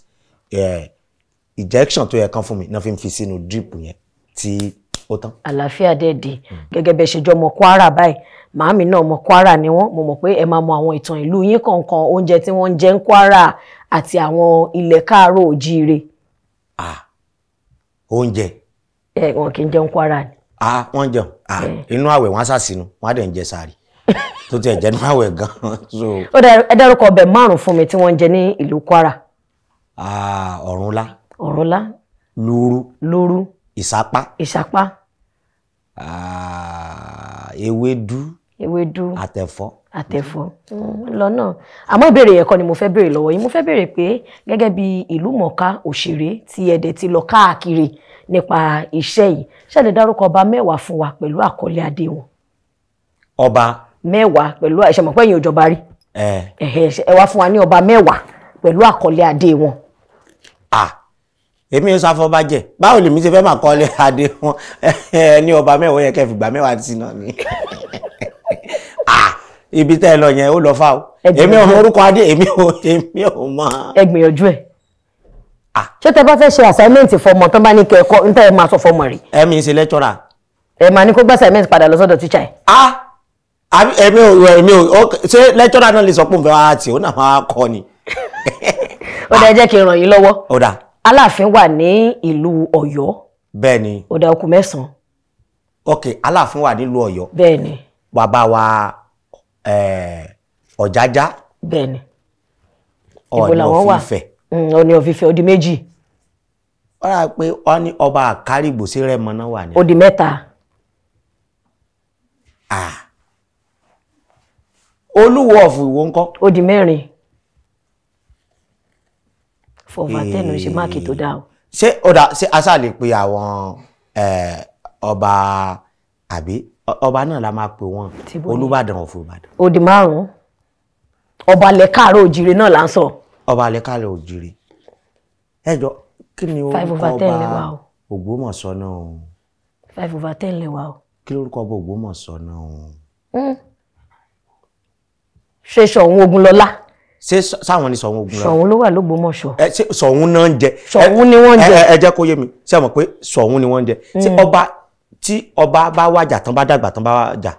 injection tó yẹ kán fún mi, náà fi ń fi sínú drip yẹn tí ó tán. Àlàáfíà dẹ̀ dé. Gẹ́gẹ́ bẹ́ẹ̀ ṣe jọ ọmọ Kwara báyìí, màámi náà ọmọ Kwara ni wọ́n. Mo mọ̀ pé ẹ máa mọ àwọn ìtàn ìlú yín kọ̀ọ̀kan, oúnjẹ tí wọ́n ń jẹ ń Kwara àti àwọn ilẹ̀ káàárọ̀ òjíire. Ah, oúnjẹ. Ẹ wọn kì í jẹun Kwara ni? Ah, wọ́n jẹun. Ah, inú àwẹ̀, wọ́n á sàsínú, wọ́n á dẹ̀ ń jẹ sàárì tó tiẹ̀ jẹ́ inú àwẹ̀ gan-an, so. Ó dá, ẹ dárúkọ ọbẹ̀ márùn fún mi tí wọ́n ń jẹ ní ìlú Kwara. Ah, ọ̀rúnlá. Ọ̀rọ̀lá. Lúrú. Lúrú. Ìsápá. Ìsápá. Ewédú. Ewédú. Àtẹ̀fọ́. Àtẹ̀fọ́ lọ́nà. Àmọ́ ìbéèrè yẹn kọ́ ni mo fẹ́ béèrè lọ́wọ́ yín. Mo fẹ́ béèrè pé gẹ́gẹ́ bí ìlú mọ̀ọ́ká òṣèré tí ẹ̀dẹ̀ ti lọ káàkiri nípa iṣẹ́ yìí, ṣé lè dárúkọ ọba mẹ́wàá fún wa pẹ̀lú àkọlé adé wọn? Ọba mẹ́wàá pẹ̀lú ìṣẹ̀mọ̀pẹ́ yìí òjọba rí. Ẹ wá fún wa ní ọba mẹ́wàá pẹ̀lú àkọlé adé wọn. Èmi ń sáfọbàjẹ́, báwo lèmi ṣe fẹ́ máa kọ́lé adé wọn? Ní ọba mẹ́wàá yẹ kẹ́ fìgbà mẹ́wàá sí náà ni. Ibi tẹ́ ẹ lọ yẹn ó lọ fà o. Èmi ò mọ orúkọ adé, èmi ò mọ. Ẹ gbìyànjú ẹ. Ṣé tẹ bá fẹ́ ṣe assignment fọmọ tán bá ní kẹ́ ẹ̀kọ́ níta ẹ máa sọ fọmọ rẹ̀? Ẹ̀mí ṣe lecturer. Ẹ máa ní kó gbá assignment padà lọ sọ́dọ̀ teacher ẹ̀. Èmi ò ṣe lecturer náà lè sọ pé òun fẹ́ wá tì ó náà máa kọ́ ni. Ó dá, ẹ jẹ́ kí n ràn yín lọ́wọ́. Ó dá. Aláàfin wà ní ìlú Ọ̀yọ́. Bẹ́ẹ̀ni. Ó dá, okùn mẹ́sàn-án. Ok, Aláàfin wà nílùú Ọ̀yọ́. Bẹ́ẹ̀ni. Bàbá wa Ọ̀jájá. Bẹ́ẹ̀ni. Ọọ̀ni of Ifẹ̀. Ọọ̀ni of Ifẹ̀, ó di méjì. Ó rà pé wọ́n ní ọba Àkárìgbò sí Rẹ́mọ náà wà ní. Ó di mẹ́ta. Olúwo of Ìwó ńkọ́? Ó di mẹ́rin. 4 over 10 ló ṣe máàkì tó dáa o. Ṣé ó dà, ṣé aṣá lè pe àwọn ọba, àbí ọba náà la máa pè wọ́n? Olúbàdàn of Ìbàdàn. Ó di márùn-ún. Ọba ilẹ̀ káàárọ̀ òjìrè náà là ń sọ. Ọba ilẹ̀ káàárọ̀ òjìrè. Ẹ jọ, kí ni orúkọ ọba Ògbómọ̀ṣọ́ náà? 5 over 10 lè wà o. Kí lórúkọ ọba Ògbómọ̀ṣọ́ náà? Ṣé Ṣọ̀ún Ògúnlọlá? Ṣé sáwọn ni Ṣọ̀ún Ògúnlọlá? Ṣọ̀ún ló wà l'Ógbómọ̀ṣọ́. Ẹ ṣé Ṣọ̀ún náà ń jẹ? Ṣọ̀ún ni wọ́n ń jẹ. Ẹ jẹ́ kó yé mi, ṣé mọ̀ pé Ṣọ̀ún ni wọ́n ń jẹ? Ṣé ọba tí ọba bá wàjà tán, bá dàgbà tán, bá wàjà,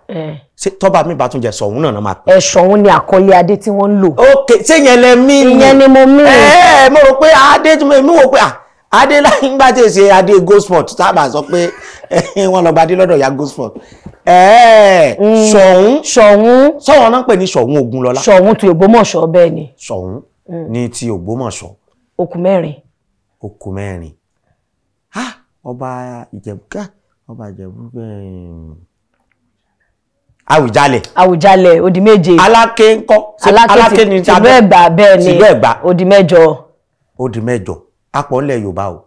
ṣé tọ́ba mi bá tún jẹ, Ṣọ̀ún náà máa pè? Ẹ Ṣọ̀ún ni àkọlé adé tí wọ́n ń lò. Ok, ṣé yẹn lẹ mí ni? Ìyẹn ni mo mí. Ẹ mo rò pé adé tí mo wò pé adé nígbà tí èsì adé gosport sábà sọ pé wọ́n lọ gba adé lọ́dọ̀ ya gosport. Ṣọ̀ún. Ṣọ̀ún. Ṣọ̀ún náà ń pè ní Ṣọ̀ún Ògúnlọlá. Ṣọ̀ún ti Ògbómọ̀ṣọ́, bẹ́ẹ̀ ni. Ṣọ̀ún ní ti Ògbómọ̀ṣọ́. Okùn mẹ́rin. Okùn mẹ́rin. Ọba Ìjẹ̀bú, ọba Ìjẹ̀bú, Àwùjalẹ̀. Àwùjalẹ̀, ó di méje. Aláké ńkọ́? Aláké ní tìlú Ẹ̀gbá, bẹ́ẹ̀ ni. Tìlú Ẹ̀gbá. Ó di mẹ́jọ. Ó di mẹ́jọ. Apọ̀ ńlẹ̀ Yorùbá o.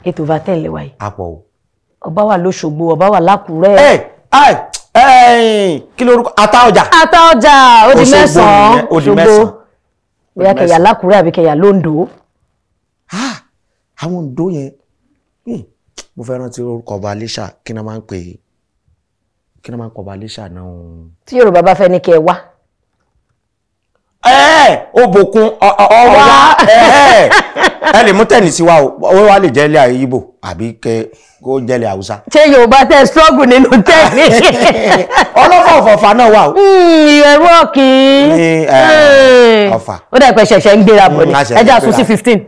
8 over 10 lè wáyé. Apọ̀ o. Ọba wà lóṣogbo, ọba wà lákùrẹ́. Kí lorúkọ Àtaọ̀jà? Àtaọ̀jà, ó di mẹ́sàn-án. Ó di mẹ́sàn-án. Bóyá kẹyà lákùrẹ́ àbí kẹyà lóńdó. Àwọn Oǹdó yẹn, mo fẹ́ rántí orúkọ ọba Iléṣà. Kí ni wọ́n máa ń pè é? Kí ni wọ́n máa ń pọ̀ ọba Iléṣà náà? Tí Yorùbá bá fẹ́ ní kẹ́ ẹ wá. Òbòkun ọwá, ẹ lè mú tẹ̀nì sí wa o, ó wá lè jẹ́ ilẹ̀ Ìgbò àbí kó jẹ́ ilẹ̀ Haúsá. Ṣé Yorùbá tẹ struggle nínú tẹ́ẹ̀nì? Ọlọ́fà ọ̀fọ̀fà náà wà o. Ìyẹ̀rú ọ̀kì. Ní Ọ̀fà. Ó dà pé ṣẹ̀ṣẹ̀ ń gbéra bọ̀ ni. Ẹ jẹ́ àsún sí 15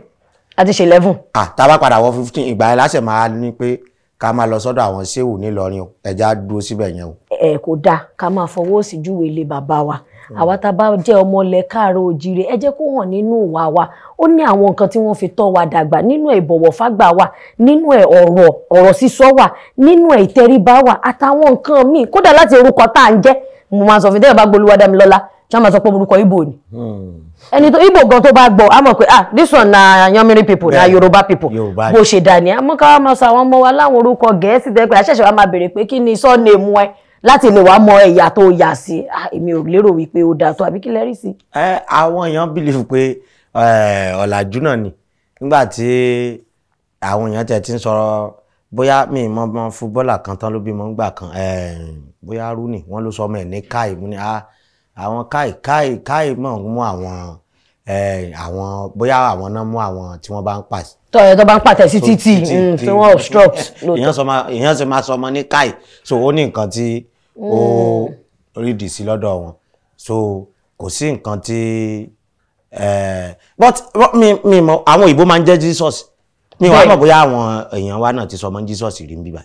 àti ṣe 11. Tá a bá padà wọ 15, ìgbà yẹn láṣẹ máa ní pé ká máa lọ sọ́dọ̀ àwọn ṣéwù nílọrin o. Ẹja dúró síbẹ̀ yẹn o. Ẹ kò dáa ká máa fọwọ́ òsì júwe ilé bàbá wa. Àwa tá a bá jẹ́ ọmọ ilẹ̀ káàárọ̀ òjíire, ẹ jẹ́ kó hàn nínú ìwà wa. Ó ní àwọn nǹkan tí wọ́n fi tọ́ wa dàgbà, nínú ẹ̀ ìbọ̀wọ̀ fágbà wà, nínú ẹ̀ ọ̀rọ̀ sísọ wà, nínú ẹ̀ ìtẹríba wà, àtàwọn nǹkan míì. Kódà láti orúkọ tá à ń jẹ́, mo máa sọ fún tẹ́lẹ̀ bá gbólúwádámilọ́lá tí wọ́n máa sọ pé orúkọ Ìgbò ni. Ẹni tó Ìgbò gan tó bá gbọ́ á mọ̀ pé, ah, this one na Yanmiri people, na Yorùbá people. Bó ṣe dà ní àmọ́ ká máa sọ àwọn ọmọ wa láwọn orúkọ Gẹ̀ẹ́sì tẹ́ pé àṣẹ̀ṣẹ̀ wa máa béèrè pé kí ni surname ẹ láti lè wá mọ ẹ̀yà tó yà sí. Èmi ò lérò wípé ó dáa tó, àbí kí lẹ rí sí? Ẹ àwọn èèyàn believe pé ọ̀làjú náà ni. Nígbà tí àwọn èèyàn tẹ̀ ti ń sọ̀rọ̀, bóyá mi mọ mọ fúbọ́ọ̀lù kan tán ló bímọ ńgbà kan, bóyá Rooney, wọ́n ló sọ ọmọ ẹ̀ ní Kai. Mú ní àwọn Kai Kai Kai mọ̀ ń mú àwọn bóyá àwọn náà mú àwọn tí wọ́n bá ń pàṣẹ. Tọ́yẹ tó bá ń pàtẹ sí títì tí wọ́n obstruct. Èèyàn sì máa sọ ọmọ ní Kai, so ó ní nǹkan tí ó rídìí sí lọ́dọ̀ wọn, so kò sí nǹkan tí, but mi mọ àwọn òyìnbó máa ń jẹ́ Jesus, mi wàá mọ̀ bóyá àwọn èèyàn wa náà ti sọ ọmọ Jesus rí ń bíbá.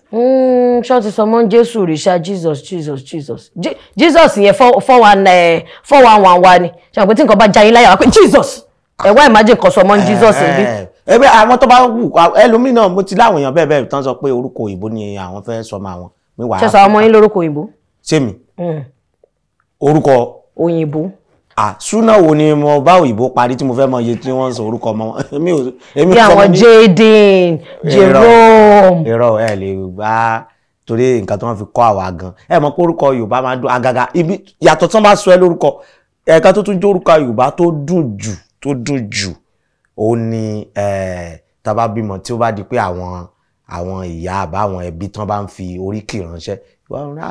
Ṣọ́ ti sọ ọmọ Jésù rí ṣá? Jesus, Jesus, Jesus, Jesus yẹn, 4 1 4 1 1 wa ni. Ṣe àwọn pé tí nǹkan bá já yín láyà wá pé Jesus, ẹ wá imagine kan sọ ọmọ Jesus níbí. Ẹgbẹ́ àwọn tó bá wù ẹlòmíì náà, mo ti láwọn èèyàn bẹ́ẹ̀ bẹ́ẹ̀ tán sọ pé orúkọ òyìnbó ni àwọn fẹ́ sọmọ àwọn. Ṣé sọ ọmọ yín lórúkọ òyìnbó? Ṣé mi? Orúkọ òyìnbó. Súná wo ni mo bá òyìnbó parí tí mo fẹ́ mọ iye tí wọ́n ń sọ orúkọ ọmọ wọn? Bí àwọn Jaden, Jerome. Irọ́, ẹ lè gbá torí nǹkan tí wọ́n fi kọ́ àwa gan. Ẹ mọ̀ pé orúkọ Yorùbá máa ń dùn àgàgà ibi yàtọ̀ tí wọ́n bá sọ ẹ lórúkọ. Ẹ̀ka tó tún jẹ́ orúkọ Yorùbá tó dùn jù, tó dùn jù, ó ní tá bá bímọ, tí ó bá di pé àwọn ìyá àbá àwọn ẹbí tán bá ń fi oríkì ránṣẹ́,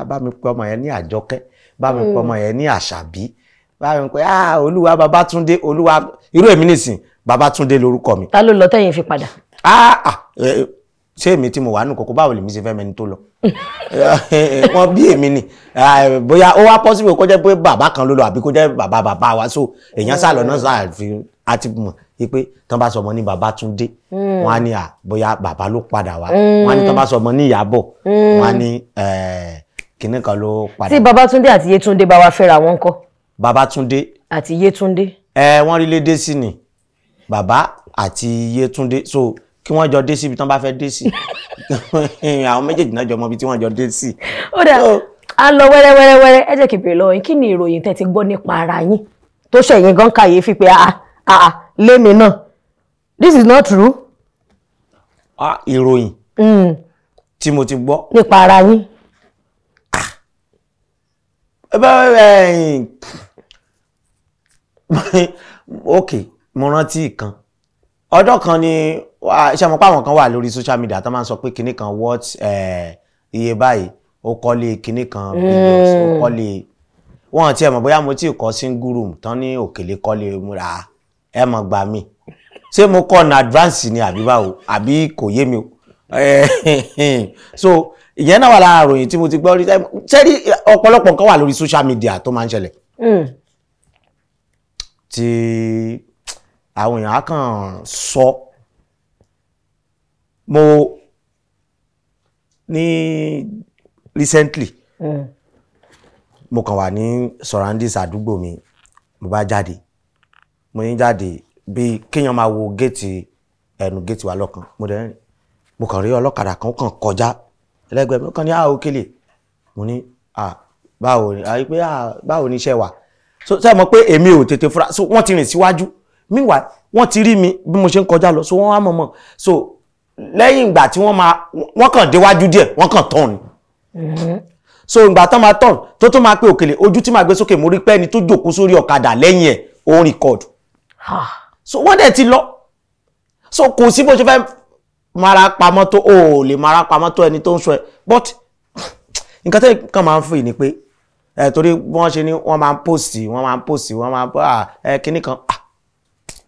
bá mi pe ọmọ yẹn ní Àjọkẹ́, bá mi pe ọmọ yẹn ní Àṣàbí, bá mi pe Olúwa Babátúndé, Olúwa. Irú èmi nìsín, Babátúndé lórúkọ mi. Ta ló lọ tẹ́yìn fi padà? Ṣé èmi tí mo wà nù kókó, báwo lèmi ṣe fẹ́ mẹni tó lọ? Wọ́n bí èmi ni, bóyá ó wá possible kó jẹ́ pé bàbá kan ló lọ àbí kó jẹ́ bàbá bàbá wa, so èèyàn sá lọ náà sá fi àti mọ̀ pé tán bá sọ ọmọ ní Babátúndé, wọ́n á ní à bóyá bàbá ló padà wá, wọ́n á ní tán bá sọ ọmọ ní Ìyábọ̀, wọ́n á ní kinní kan ló padà. Tí Babátúndé àti Yétúndé bá wa fẹ́ra wọn kọ́? Babátúndé àti Yétúndé. Wọ́n rí lédè sí ni bàbá àti Yétúndé, so kí wọ́n jọ dé síbi tán bá fẹ́ dé sí, àwọn méjèèjì náà jọ mọ ibi tí wọ́n jọ dé sí. Ó dà, a lọ wẹ́rẹ́wẹ́rẹ́wẹ́rẹ́. Ẹ jẹ́ kí n béèrè lọ́wọ́ yín, kí ni ìròyìn tẹ́ ti gbọ́ nípa ara yín tó ṣẹ̀yìn gan kàyéfì pé àà lémi náà, this is not true? Ìròyìn tí mo ti gbọ́ nípa ara yín. Ok, mo rántí ìkan ọjọ́ kan ni, ṣe mọ̀ pé àwọn kan wà lórí social media tó máa ń sọ pé kinní kan what iye báyìí, ó kọ́lé kinní kan billions, ó kọ́lé. Wọ́n ti ẹ̀ mọ̀ bóyá mo ti kọ́ single room tán ní òkèlè kọ́lé múra. Ẹ mọ̀ gbà mí, ṣé mo kọ́ ní advance ni àbí báwo, àbí kò yé mi o. So ìyẹn náà wà lára àròyìn tí mo ti gbọ́ rí. Ṣé rí, ọ̀pọ̀lọpọ̀ nǹkan wà lórí social media tó máa ń ṣẹlẹ̀ tí àwọn èèyàn á kàn sọ. Mo ní recently, mo kàn wà ní surroundings àdúgbò mi, mo bá jáde, mo ní jáde bí kéèyàn máa wo géètì, ẹnu géètì wa lọ́kàn. Mo dẹ̀ rìn, mo kàn rí ọlọ́kadà kan kàn kọjá ẹlẹ́gbẹ̀ẹ́ mi, ó kàn ní àá òkèlè. Mo ní à báwo ni, àyè pé à báwo ni iṣẹ́ wa. So ṣe mọ̀ pé èmi ò tètè fura, so wọ́n ti rìn síwájú. Meanwhile, wọ́n ti rí mi bí mo ṣe ń kọjá lọ, so wọ́n wá mọ̀mọ́. So lẹ́yìn ìgbà tí wọ́n máa, wọ́n kàn déwájú díẹ̀, wọ́n kàn tán ni. So ìgbà tán máa tán tó tó máa pé òkèlè, ojú tí máa gbé sókè, mo rí pé ẹni tó jókòó sórí ọ̀kadà lẹ́yìn ẹ̀, ó ń record. So wọ́n dẹ̀ ti lọ. So kò sí bó ṣe fẹ́ mara pamọ́ tó, o lè mara pamọ́ tó ẹni tó ń sọ ẹ. But nǹkan tẹ́lẹ̀ kan máa ń fún yìí ni pé torí wọ́n ṣe ni wọ́n máa ń post, wọ́n máa ń post, wọ́n máa ń ẹ kinní kan.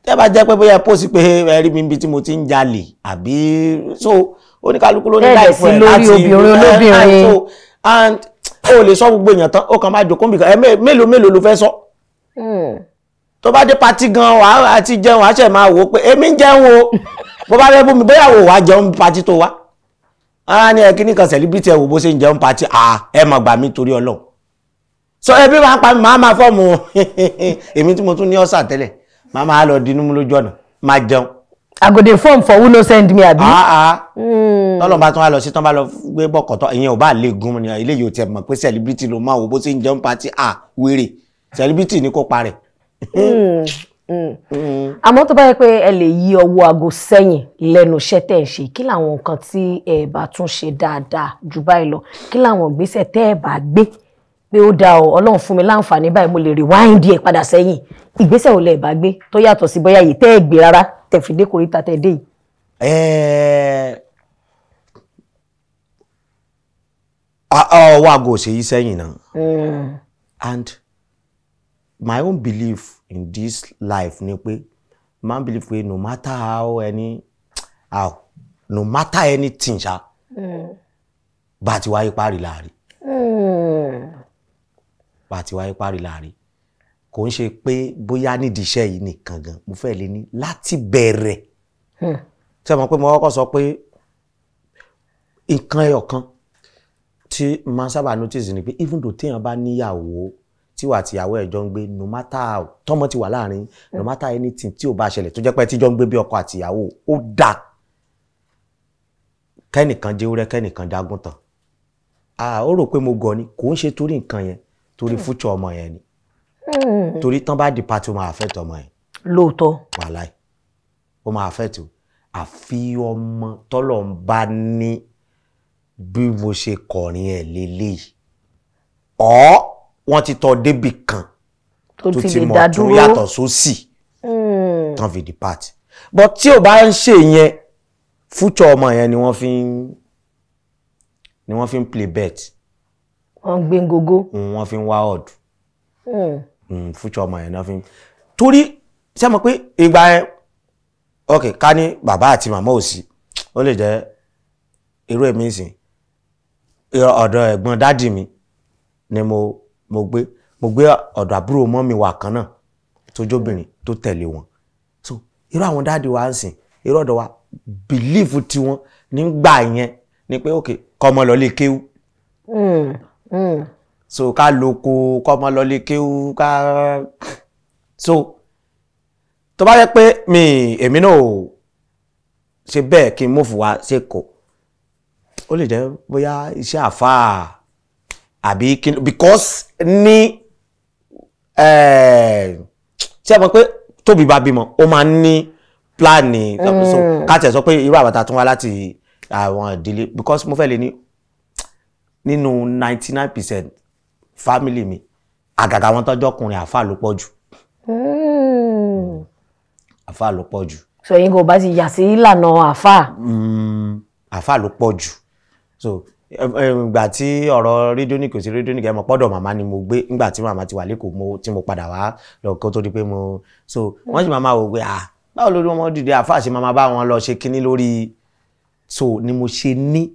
Tẹ́ bá jẹ́ pé bóyá post pé ẹ rí mi níbi tí mo ti ń jalè àbí, so oníkálukú ló ní láìfún ẹ láti obìnrin olóbìnrin. So and o lè sọ gbogbo èèyàn tán, ó kàn máa jókòó nbìkan. Ẹ mélòó mélòó ló fẹ́ sọ? Tó bá dé patí gan, wà á ti jẹun, wà á ṣẹ̀ máa wò ó pé èmi ń jẹun o. Bó bá fẹ́ bú mi, bóyá wò wá jẹun patí tó wá, ara ní ẹ kíní kan celebrity, ẹ wò bó ṣe ń jẹun patí. Ẹ mọ̀ gbà mí torí Ọlọ́run. So ẹbí máa ń pa mi, máa máa fọ́ọ̀mù èmi tí mo tún ní ọ̀sà tẹ́lẹ̀, máa máa lọ dinú mú lójú ọ̀nà máa jẹun. I go dey form for who no send me, àbí? Tọ́lọ̀ bá tún wá lọ sí tán bá lọ gbé bọ̀kọ̀tọ̀, ìyẹn ò bá lè gún ni. Ilé yìí ò tiẹ̀ mọ̀ pé celebrity ló máa wò bó ṣe ń jẹun patí. Wèrè celebrity ni kó parẹ̀. Àmọ́ tó bá yẹ pé ẹ lè yí ọwọ́ aago sẹ́yìn lẹ́nu iṣẹ́ tẹ́ ẹ̀ ń ṣe, kí làwọn nǹkan tí ẹ bá tún ṣe dáadáa jù báyìí lọ? Kí làwọn ìgbésẹ̀ tẹ́ ẹ bá gbé pé ó dáa o, Ọlọ́run fún mi láǹfààní báyìí, mo lè rewind ẹ̀ padà sẹ́yìn, ìgbésẹ̀ wo lẹ bá gbé tó yàtọ̀ sí bóyá yìí tẹ́ ẹ gbé rárá tẹ́ fi dé kòríta tẹ́ dé yìí? Ọwọ́ aago ò ṣe yí sẹ́yìn náà. And my own belief in this life ni pé man believe pé no matter how any how no matter anything ṣá, bá ti wáyé parí láàrin, bá ti wáyé parí láàrin. Kò ń ṣe pé bóyá nídìí iṣẹ́ yìí nìkan gan, mo fẹ́ lè ní láti bẹ̀rẹ̀. Ṣé mo pé mo kọ́kọ́ sọ pé nǹkan ẹyọ kan tí máa sábà notice ni pé even though téèyàn bá níyàwó, tí wà àtìyàwó ẹ̀ jọ ń gbé, no matter how tọ́mọ ti wà láàrin, no matter anything tí ò bá ṣẹlẹ̀, tó jẹ́ pé tí jọ ń gbé bí ọkọ àtìyàwó, ó dáa kẹ́nìkan jẹ́wúrẹ́, kẹ́nìkan jágùntàn. Ah, ó rò pé mo gọ̀ ni, kò ń ṣe torí nǹkan yẹn, torí future ọmọ yẹn ni. Torí tán bá di party, ó máa affect ọmọ yẹn. Lóòótọ́. Wàláì, ó máa affect o. Àfi ọmọ tọ́lọ̀ ń bá ní bí mo ṣe kọrin ẹ̀ lélẹ́yìí, ọ́ wọ́n ti tọ́ débì kan tó tó ti ti lè mọ̀ dá tó dúró. Yàtọ̀ sósì tán fi depart. But tí ò bá ń ṣe yẹn, future ọmọ yẹn ni wọ́n fi ń play bet. Wọ́n gbé gógó. Wọ́n fi ń wá odd. Future ọmọ yẹn náà fi ń torí ṣé mo pé ìgbà yẹn, ok, ká ní bàbá àti màmá ò sí, ó lè jẹ́ irú èmi ìsìn, ọ̀dọ̀ ẹ̀gbọ́n daddy mi ni mo gbé, ọ̀dọ̀ àbúrò mummy wa kan náà tó jóbìnrin tó tẹ̀lé wọn. So irú àwọn daddy wa ń sìn, irú ọ̀dọ̀ wa, belief tiwọn nígbà yẹn ni pé ok, kọ́mọ lọ lè kéwú. So ká lóko, kọ́mọ lọ lè kéwú ká. So tó bá yẹ pé mi èmi náà ò ṣe bẹ́ẹ̀ kí n move wá sÉkòó, ó lè jẹ́ bóyá iṣẹ́ àfáà àbí kí, because ní ṣé ẹ mọ̀ pé tóbi bá bímọ, ó máa ń ní plan. So ká tiẹ̀ sọ pé irú àbàtà tún wá láti àwọn ìdílé, because mo fẹ́ lè ní nínú 99% family mi, àgàgà àwọn tọ́jọ́ ọkùnrin, àfáà ló pọ̀ jù. Àfáà ló pọ̀ jù. Sọ yín kò bá ti yà sí ìlànà àfáà. Àfáà ló pọ̀ jù. So ìgbà tí ọ̀rọ̀ rédíónìkì ò sí rédíónìkì, ẹ mọ̀ pọ́dọ̀ màmá ni mo gbé nígbà tí màmá ti wà lẹ́kọ̀ọ́, mo tí mo padà wá lọ kó tó di pé mo, so wọ́n sì máa wò pé, ah, báwo lórí wọn dìde, àfáà ṣe máa bá wọn lọ ṣe kínní lórí. So ni mo ṣe ní,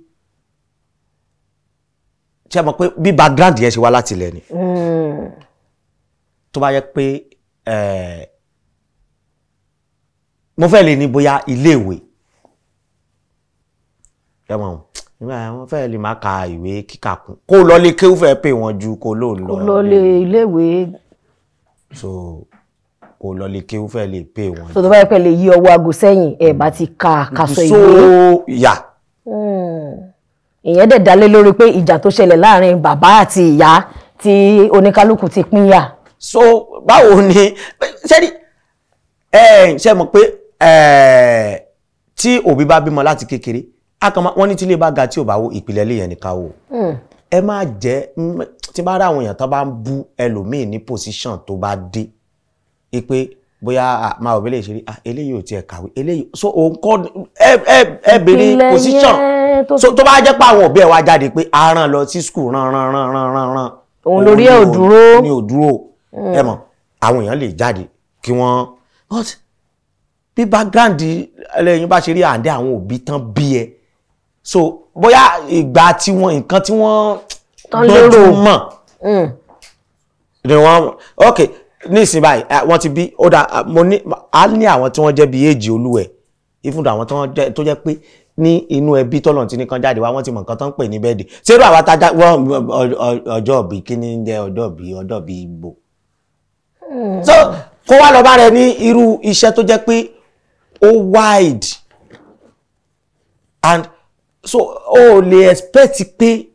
ṣé ẹ mọ̀ pé bí background yẹn ṣe wá láti ilẹ̀ ni, tó bá yẹ pé mo fẹ́ lè ní bóyá iléèwé, ẹ mọ̀ nígbà yẹn, wọ́n fẹ́ lè má ka ìwé kíkà kún, kó lọ lé kéwú fẹ́ pè wọ́n ju kó lóun lọ kó lọ lé iléèwé. So kó lọ lé kéwú fẹ́ lè pè wọ́n. So tó bá yẹ pé lè yí ọwọ́ aago sẹ́yìn, ẹ bá ti ka àkàsọ So ìwé. Yà. Ìyẹn dẹ̀ dálé lórí pé ìjà tó ṣẹlẹ̀ láàrin bàbá àti ìyá tí oníkálukú ti pínyà. So báwo ni ṣé ní ẹ ṣe mọ̀ pé ẹ tí òbí bá bímọ láti kékeré, a kàn máa wọ́n ní tí ilé bá ga tí ò bá wó, ìpìlẹ̀ ilé yẹn ní ká wò. Ẹ má jẹ́ tí bá rí àwọn èèyàn tó bá ń bú ẹlòmíì ní position tó bá dé pé bóyá máa òbí lè ṣe rí, eléyìí ò tiẹ̀ kàwé, eléyìí, so òun kọ́ ẹ béèrè Ìpìlẹ̀ position yẹn tó so tó bá jẹ́ pé àwọn òbí ẹ̀ wá jáde pé a rán lọ sí school, rán rán rán rán rán rán, Òun lórí ẹ̀ ò dúró. Ní ò dúró. Ẹ mọ̀ àwọn èèyàn lè jáde kí wọ́n, but bí background ẹlẹ́yin bá ṣe rí àǹdẹ́ àwọn òbí tán bí ẹ, so bóyá ìgbà tí wọ́n nǹkan tí wọ́n Tán gbọ́njú lérò. mọ̀ ni wọ́n. Ok, nísìnyí báyìí, wọ́n ti bí ó dà, mo ní a ní àwọn tí wọ́n jẹ́ bí èjì olúwẹ̀, even though àwọn tí wọ́n jẹ́ tó jẹ́ pé ní inú ẹbí tọ́lọ̀ tí nìkan jáde wá, wọ́n ti mọ̀ nǹkan tó ń pè ní birthday. Ṣerú àwọn tajà wọ́n ọjọ́ ìbí, kí ni ń jẹ́ ọjọ́ ìbí, ọjọ́ ìbí ìgbò? So kó wá lọ bá rẹ ní irú iṣẹ́ tó jẹ́ pé ó wide, and so o lè expect pé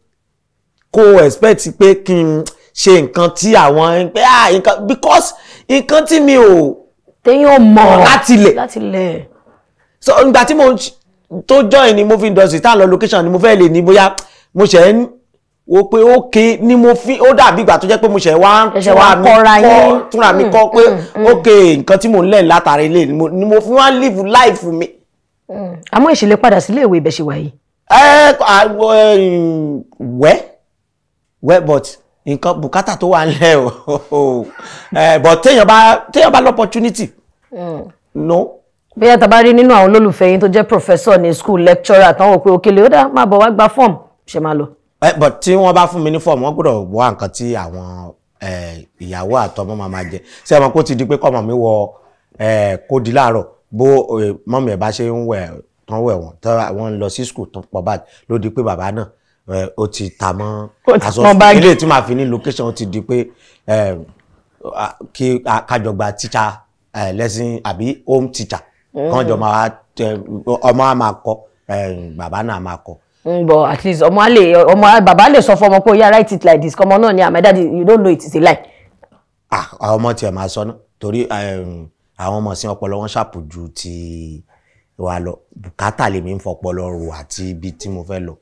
kó o expect pé kí n ṣe nǹkan tí àwọn pé, ah, nǹkan, because nǹkan tí mi ò Téèyàn mọ̀ láti ilẹ̀. Láti ilẹ̀. So ìgbà tí mo tó join ní movie industry, tá à ń lọ location, ni mo fẹ́ lè ní bóyá mo ṣe ń wo pé ok ni mo fi ó dàbí ìgbà tó jẹ́ pé mo ṣe wá ń Ẹ̀ṣẹ̀ wá túnra mi kọ́ra kọ́ yín. túnra mi kọ́ pé ok, nǹkan tí mo ń lẹ̀ látara ilé ni mo fi wá live life mi. Àmọ́ ìṣẹ̀lẹ̀ padà sílé ìwé ibẹ̀ ṣe wà yìí. Ẹ wẹ́ wẹ́, but nǹkan bùkátà tó wà nílẹ̀ o, but téèyàn bá l'opportunity, no. Bóyá tá a bá rí nínú àwọn olólùfẹ́ yín tó jẹ́ professor ní school, lecturer, tán wò pé òkèlè ó dá máa bọ̀ wá gba form, ṣe máa lọ? But tí wọ́n bá fún mi ní fọ́ọ̀mù, wọ́n gbọ́dọ̀ wá nǹkan tí àwọn ìyàwó àtọmọ máa máa jẹ. Ṣé ẹ mọ̀ kó ti di pé kọ́mọ mi wọ kó di láàárọ̀, bó mummy ẹ̀ bá ṣe ń wẹ̀ tán, wẹ̀ wọ́n tán, wọ́n ń lọ sí school tó pọ̀ báyìí, ló di pé bàbá náà ó ti ta mọ́ Ó ti aṣọ pọ́n báàgì. ilé tí màá fi ní location, ó ti di pé kí kájọ gba teacher lesson àbí home teacher kan jọ máa ọmọ á máa kọ, bàbá náà máa kọ. But at least ọmọ á lè, ọmọ bàbá lè sọ fún ọmọ pé, "Oya, write it like this." Kọmọ náà ni, "Ah, my daddy, you don't know it, it's a lie." Ah, àwọn ọmọ tiẹ̀ máa sọ náà, torí àwọn ọmọ sí ọpọlọ wọn ṣàpò ju ti wa lọ. Bùkátà lèmi ń fọpọlọ rò àti ibi tí mo fẹ́ lọ.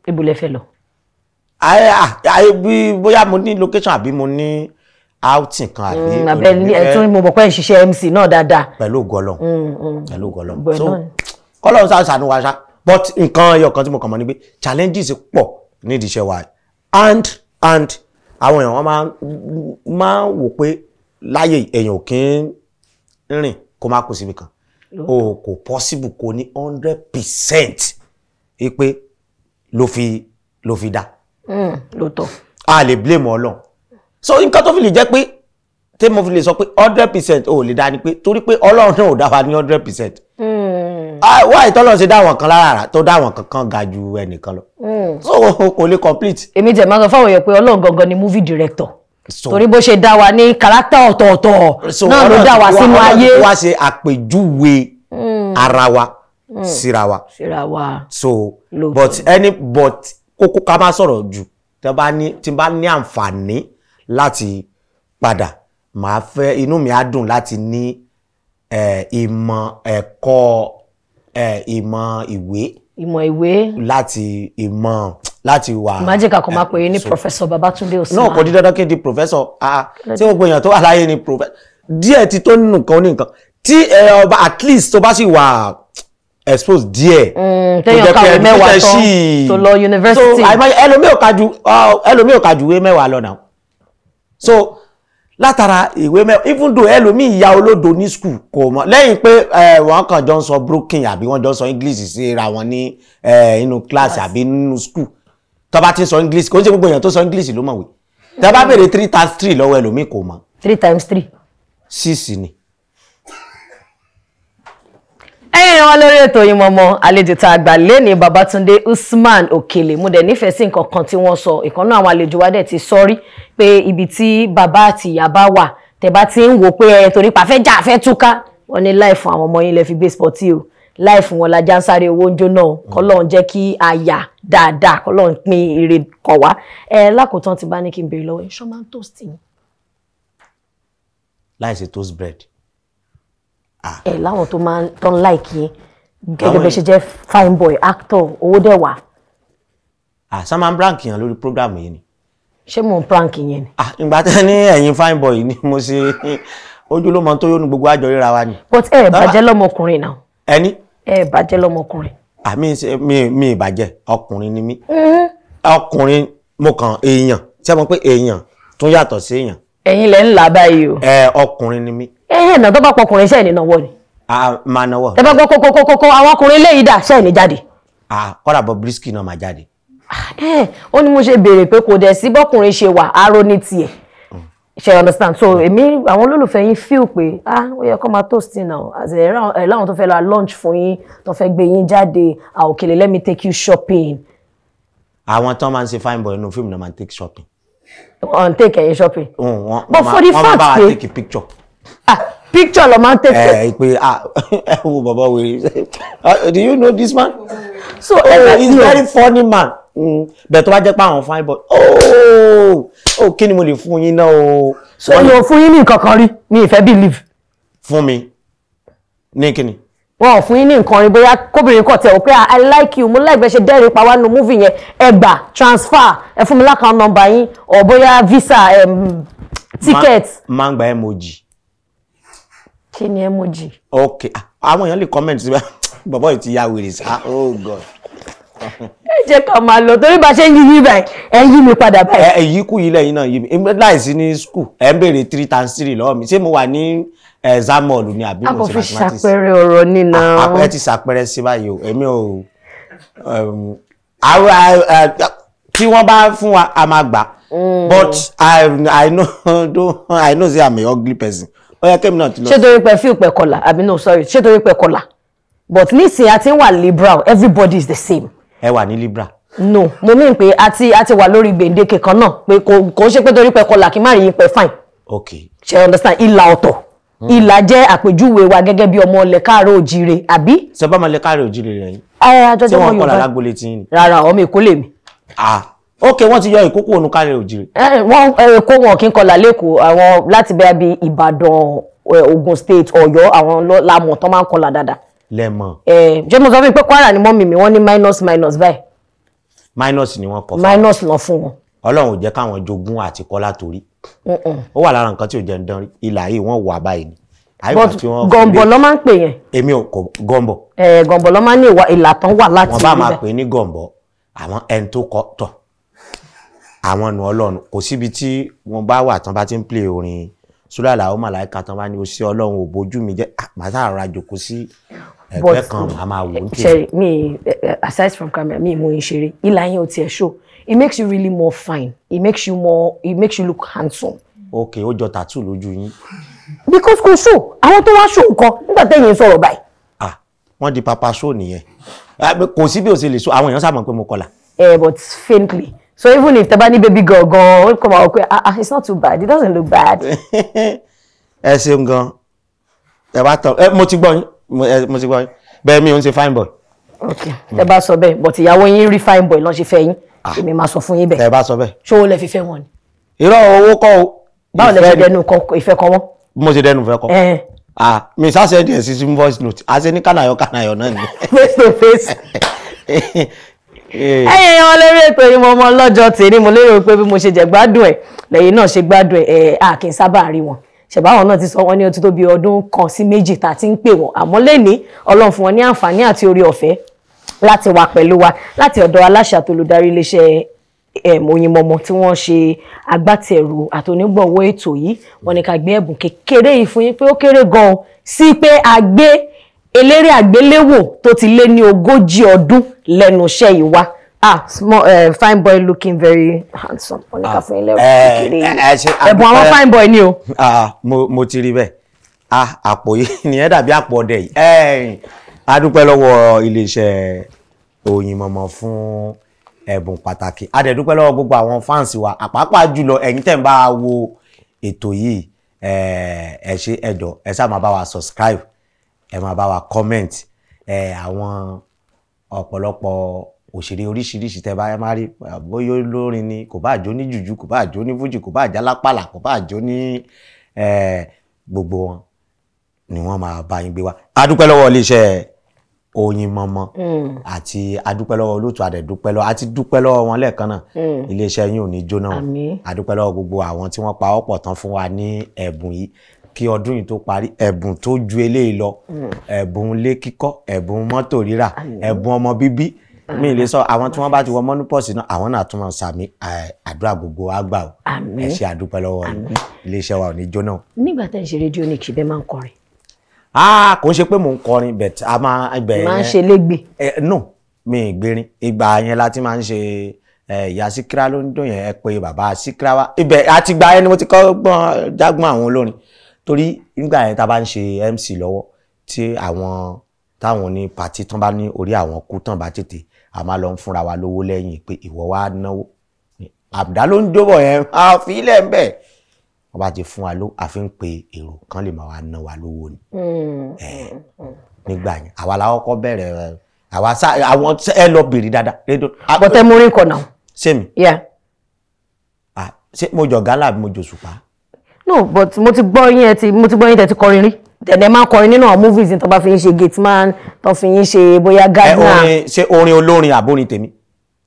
Ibo lẹ fẹ́ lọ? Bí bóyá mo ní location àbí mo ní outing kan àbí Abẹ ní ẹ tún, mo mọ̀ pé ẹ ń ṣiṣẹ́ MC náà dáadáa. Pẹ̀lú ògo Ọlọ́run, pẹ̀lú ògo Ọlọ́run. Bẹ́ẹ̀ So náà ni. kọ́lọ́run ṣáà ṣàánú wa ṣá. But nǹkan ẹyọ kan tí mo kàn mọ̀ ni pé challenges pọ̀ nídìí iṣẹ́ wa, and àwọn èèyàn, wọn máa ń wò pé láyé èèyàn ò kí ń rìn kó má kù síbi kan. O kò possible kó ní 100% pé ló fi dá. Lóòótọ́. A lè blame Ọlọ́run. So nǹkan tó fi lè jẹ́ pé tí mo fi lè sọ pé 100% ò lè dá ni pé torí pé Ọlọ́run náà ò dá wa ní 100%. Wá ìtọ́lọ́run ṣe dá àwọn kan lára rà tó dá àwọn kankan ga ju ẹnìkan lọ, so kò lè complete. Èmi tẹ̀ máa sọ fáwọn èèyàn pé Ọlọ́run gangan ni movie director, So torí bó ṣe dá wa ní character ọ̀tọ̀ọ̀tọ̀ so náà ló Ọlọ́run dá wa ti sínú Ọlọ́run ayé. ti wá ṣe àpèjúwe ara wa síra wa. Síra wa. So Lóòótọ́. but any but kókó, ká má sọ̀rọ̀ jù, tí bá ní tí bá ní àǹfààní láti padà, màá fẹ́, inú mi á dùn láti ní ìmọ̀ ẹ̀kọ́, ìmọ̀ ìwé. Ìmọ̀ ìwé. Láti ìmọ̀ láti wà. Imagine kakọ máa pè é ní Professor Babatunde Usman. Náà kò di dandan kí n di professor. Ah, tí gbogbo èèyàn tó wà láyé ni professor? Díẹ̀ ti tó nínú nǹkan oní nǹkan tí ọba, at least tó bá sì wà expose díẹ̀, tó Téèyàn jẹ́ pé kàwé 10 education tán, tó lọ university. So ẹlòmíì ò ka ju ìwé 10 lọ náà. So látara ìwé 10, even though ẹlòmíì ìyá olódo ní school, kò mọ̀ lẹ́yìn pé wọ́n kàn jọ ń sọ broken àbí wọ́n jọ ń sọ English síra wọn ní inú class àbí nínú school. Tó bá ti ń sọ English, kò ń ṣe gbogbo èèyàn tó sọ English ló mọ̀wé. Tẹ́ bá béèrè 3 times 3 lọ́wọ́ ẹlòmíì, kò mọ̀. 3 times 3. 6 ni. Ẹ̀yin wọn lórí ètò yìí mọ̀mọ́, àlejò tá a gbà lẹ́ni, Babatunde Usman Òkèlè. Mo dẹ̀ nífẹ̀ẹ́ sí nǹkan kan tí wọ́n sọ. Ìkànnà àwọn àlejò wa dẹ̀ ti sọrí pé ibi tí bàbá àti ìyá bá wà, tẹ́ bá ti ń wò pé ẹ torí pa fẹ́ jà, fẹ́ túká, wọ́n ní láì fún àwọn ọmọ yín lẹ fi gbé spọtí o, láì fún wọn lajá ń sáré owó ń jóná o. Kọ́lọ́run jẹ́ kí a yà dáadáa, kọ́lọ́run pín ire kọ̀ wá. Ẹ lákòótán, ti bá ní kí n béèrè lọ́wọ́ yín, ṣọ́ máa ń toast yín? Láì ṣe toast bread. Ẹ láwọn tó máa ń tó ń like yín gẹ́gẹ́ bẹ́ẹ̀ ṣe jẹ́ fine boy actor, owó dẹ̀ wà. Ah, sábà ń prank yàn lórí program yìí ni? Ṣé mò ń prank yẹn ni? Ah, ìgbà tẹ́ ní ẹ̀yin fine boy ni mo ṣe ojú ló mọ tó yónú gbogbo àjọ ríra wa ni. But ẹ bàjẹ́ lọ́mọkùnrin náà. Ẹni? Ẹ bàjẹ́ lọ́mọkùnrin. Àmì mi ìbàjẹ́ ọkùnrin ni mí. Ọkùnrin mo kàn èèyàn tí a mọ̀ pé èèyàn tún yàtọ̀ sí èèyàn. Ẹ̀yin lẹ ń là báyìí o. Ẹ ọkùnrin ni mí. Ẹ ẹ náà, tó bá pọkùnrin, ṣe é ní náwó ni? A máa náwó. Ẹ bá gbọ́ kókókókó, àwọn ọkùnrin léyìí dà, ṣe é ní jáde? Ah, kọ́dà Bobrisky náà máa jáde. Ẹ ó ní mo ṣe béèrè pé kò dẹ̀ sí bọ́kùnrin ṣe wà aró ní tiẹ̀, ṣe understand? So èmi, àwọn olólùfẹ́ yín feel pé, ah, ó yẹ kó máa toast now, as ẹ láwọn tó fẹ́ lọ lunch fún yín, tó fẹ́ gbé yín jáde. Ah, Òkèlè, let me take you shopping. Àwọn tó máa ń ṣe fine boy nínú fíìmù náà máa ń take shopping. On take ẹ̀yin shopping. Wọ́n But for the wọ́n máa fact bá wa pé take a picture. Ah, picture lọ máa ń take? Ẹ pé, ah, ẹ wo bàbá wèrè, do you know this man? So Oh, he's very funny man. Bẹ́ẹ̀ tó bá jẹ́ pé àwọn fine boy, oh, kí ni mo lè fún yín náà o? So yóò fún yín ní nǹkan kan rí? Mi ì fẹ́ believe. Fún mi ní kíni? Wọn ò fún yín ní nǹkan rí, bóyá kóbìnrin kọ̀ tẹ̀ ọ́ pé, "I like you, mo like bẹ́ẹ̀ ṣe dẹ́rìn pa wá nínú movie yẹn, ẹ gbà transfer, ẹ fún mi l'account number yín," or bóyá visa, ticket. Máa ń gba emoji. Kí ni emoji? Ok, ah, àwọn èèyàn lè comment síbẹ̀, bàbá yìí ti ya wèrè sá, oh God. Ẹ jẹ́ ká máa lọ, torí bá ṣe ń yí yí báyìí, ẹ ń yí mi padà báyìí. Ẹ èyí kú yìí lẹ́yìn náà yìí mi láìsí ní school, ẹ ń béèrè 3 times 3 lọ́wọ́ mi. Ṣé mo wà ní exam hall ni àbí A mo kò ṣe fi mathematics? ṣàpẹẹrẹ ọ̀rọ̀ nínú. Ẹ ti ṣàpẹẹrẹ sí báyìí o. Èmi ò àwọn tí wọ́n bá fún wa, a máa gbà, but I know, don't I know say I'm a ugly person? Ó yẹ kémi náà ti lọ. Ṣé torí pé fíl pẹ̀ kọlà àbí? No, sorry, ṣé torí pé kọlà? But nísìnyí a ti ń wà liberal, everybody is the same. Ẹ wà ní Libra. No, mo mean pé a ti wà lórí gbèǹdéke kan náà, pé kò ń ṣe pé torí pé kọlà kí má rí yín pé fine. Ok. Ṣe understand? Ìlà ọ̀tọ̀. Ìlà jẹ́ àpèjúwe wa gẹ́gẹ́ bí ọmọ ilẹ̀ káàárọ̀ òjíire, àbí? Ṣé bá ọmọ ilẹ̀ káàárọ̀ òjíire rẹ̀ yín? Ẹ àjọjọ́ Ṣé ọmọ wọ́n kọlà Yorùbá. lágbolé tí yín ni? Rárá, ọmọ Èkó lèmi. Ah, ok, wọ́n ti yọ ìkókó ònú káàárọ̀ òjíire. Wọ́n Èkó wọn kì í kọlà lẹ́kọ̀ọ́, àwọn láti bẹ́ẹ̀ bí Ìbàdàn, Ògùn State, Ọ̀yọ́, àwọn lamọ̀ tó máa ń kọlà dáadáa. Lẹ́mọ̀. Ṣé mo sọ fún yín pé Kwara ni mọ́mì mi, wọ́n ní minus minus báyìí. Minus ni wọ́n kọ fún. Minus lọ fún wọn. Ọlọ́run ò jẹ́ káwọn jogún àti kọ́lá torí. Ó wà lára nǹkan tí ò jẹ́ ń dán rí. Ìlà yìí wọ́n wà báyìí ni. But gọ̀ǹbọ̀ ló máa ń pè yẹn. Èmi ò kọ gọ̀ǹbọ̀. Gọ̀ǹbọ̀ ló máa ń ní ìlà tán wà láti Wọ́n bá máa pè ní gọ̀ǹbọ̀, àwọn ẹni tó kọ tọ̀. Àwọn nu Ọlọ́run kò síbi tí wọ́n bá wà tán bá ti ń play orin Súlàlà ó màláìka tán bá ní o sí Ọlọ́run ò bójú mi jẹ́, màá sáà rọra jókòó sí ẹgbẹ́ kan màá máa wò ó. Ṣe mi aside from camera mi mo ń ṣeré, ìlà yẹn ò tiẹ̀ show. It makes you really more fine. It makes you more, it makes you look handsome. Ok, ó jọ tattoo lójú yín. Because kò show, àwọn tó wá show nǹkan nígbà tẹ́yìn sọ̀rọ̀ báyìí. Ah, wọ́n di papa show nìyẹn. Kò sí bí o ṣe lè show, àwọn èèyàn sábà mọ̀ pé mo kọlà. But faintly. So even if tẹ́ bá ní baby girl gan, ó kọ́ máa wọ pé ah, it's not too bad, it doesn't look bad. Ẹ ṣeun gan. Ẹ bá tọ, mo ti gbọ́ yín, mo ti gbọ́ yín. Bẹ́ẹ̀ mi ò ń ṣe fine boy. Ok, tẹ́ bá sọ bẹ́ẹ̀, but ìyàwó yín rí fine boy lọ́n ṣe fẹ́ yín. Èmi máa sọ fún yín bẹ́ẹ̀. Tẹ́ bá sọ bẹ́ẹ̀. Ṣé owó lẹ fi fẹ́ wọn ni? Irọ́ owó kọ́ o. Báwo lẹ ṣe dẹnu ìfẹ́ kọ wọ́n? Bí mo ṣe dẹnu ìfẹ́ kọ. Ah, mi sá send ẹ̀ sí voice note. A ṣe ní kànáyọ̀ kànáyọ̀ náà ni. Face to face. Ẹ̀yin èèyàn lórí ètò Oyinmomo lọ́jọ́ tèmi, mo lérò pé bí mo ṣe jẹ gbádùn ẹ̀ lẹ́yìn náà ṣe gbádùn ẹ̀, a kì í sábà rí wọn. Ṣẹ̀báwọn náà ti sọ wọ́n ní ó ti tó bí ọdún 1 sí 2 tá a ti ń pè wọ́n, àmọ́ lẹ́ni Ọlọ́run fún wọn ní àǹfààní àti oore ọ̀fẹ́ láti wà pẹ̀lú wa láti ọ̀dọ̀ aláṣẹ àtolùdarí iléeṣẹ́ Oyinmomo tí wọ́n ṣe agbátẹrù àtònígbọ̀wọ́ ètò yìí. Wọ́n ní ká gbé ẹ̀bùn kékeré yìí fún yín pé ó kéré gan-an sí pé a gbé eléré àgbéléwò tó ti lé ní 40 ọdún lẹ́nu iṣẹ́ yìí wá. Ah, small fine boy looking very handsome. Wọ́n ní ká fún yín lẹ́bùn kékeré yìí. Ẹ̀bùn àwọn fine boy ni o. Mo ti rí bẹ́ẹ̀. Ah, àpò yìí nìyẹn dàbí àpò ọdẹ yìí. A dúpẹ́ lọ́wọ́ iléeṣẹ́ Oyinmomo fún ẹ̀bùn pàtàkì. A dẹ̀ dúpẹ́ lọ́wọ́ gbogbo àwọn fáǹsì wa, àpapọ̀ jùlọ ẹ̀yin tẹ̀ ń bá wo ètò yìí. Ẹ ṣé, ẹ jọ̀ọ́, ẹ ṣáà máa bá wa subscribe, ẹ máa bá wa comment. Àwọn ọ̀pọ̀lọpọ̀ òṣèré oríṣiríṣi tẹ́ bá máa rí, bóyá olórin ni, kò bá jó ní jùjú, kò bá jó ní fújì, kò bá jálápàlà, kò bá jó ní gbogbo wọn ni wọ́n máa bá yín gbé wá. A dúpẹ́ lọ́wọ́ iléeṣẹ́ Oyinmomo àti a dúpẹ́ lọ́wọ́ olóòtú, a dẹ̀ dúpẹ́ lọ́wọ́, àti dúpẹ́ lọ́wọ́ wọn lẹ́ẹ̀kan náà. Iléeṣẹ́ yín ò ní jóná o. A dúpẹ́ lọ́wọ́ gbogbo àwọn tí wọ́n pa ọ̀pọ̀ tán fún wa ní ẹ̀bùn yìí kí ọdún yìí tó parí. Ẹ̀bùn tó ju eléyìí lọ, ẹ̀bùn ilé kíkọ́, ẹ̀bùn mọ́tò rírà, ẹ̀bùn ọmọ bíbí. Mi lè sọ àwọn tí wọ́n bá ti wọ mọ́núpọ̀sì náà, àwọn náà tún máa sàmì àdúrà gbogbo àgbà o. Ẹ ṣé, a dúpẹ́ lọ́wọ́ iléeṣẹ́ wa ò ní jóná o. Nígbà tẹ́ ń ṣe rédíò ní kìbẹ́ máa ń kọrin. Ah, kò ń ṣe pé mò ń kọrin, but a máa ibẹ̀ yẹn. Máa ń ṣe légbè. No, mi ì gbérin. Ìgbà yẹn la ti máa ń ṣe ìyá Síkírá ló ń dùn yẹn, ẹ pé bàbá Síkírá wá. Ibẹ̀ àti ìgbà yẹn ni mo ti kọ́ gbọ́n jágbọ́n àwọn olórin. Torí nígbà yẹn tá a bá ń ṣe MC lọ́wọ́ tí àwọn táwọn ní pàtí tán bá ní orí àwọn kú tán bá tètè, a máa lọ ń fúnra wa lówó lẹ́yìn pé ìwọ wá náwó. Àbùdá ló ń dóbọ̀ yẹn, a fi ilẹ̀ ń bẹ̀. Wọ́n bá ti fún wa ló, a fi ń pe èrò kan lè máa wá ná wa lówó ni. Nígbà yẹn àwa la kọ́kọ́ bẹ̀rẹ̀, àwa sá àwọn ẹ lọ bèrè dáadáa. Bọ́tẹ́ mú rí kọ̀nà. Ṣé mi? Yeah. Ah, ṣé mo jọ gálà àbí mo jọ òṣùpá? No, but mo ti gbọ́ yín, mo ti gbọ́ yín tẹ́ ti kọrin rí. Tẹ̀lé máa ń kọrin nínú àwọn movies tó bá fi ń ṣe gate man, tó fi ń ṣe bóyá gardener. Ṣé orin olórin àbórin tèmi?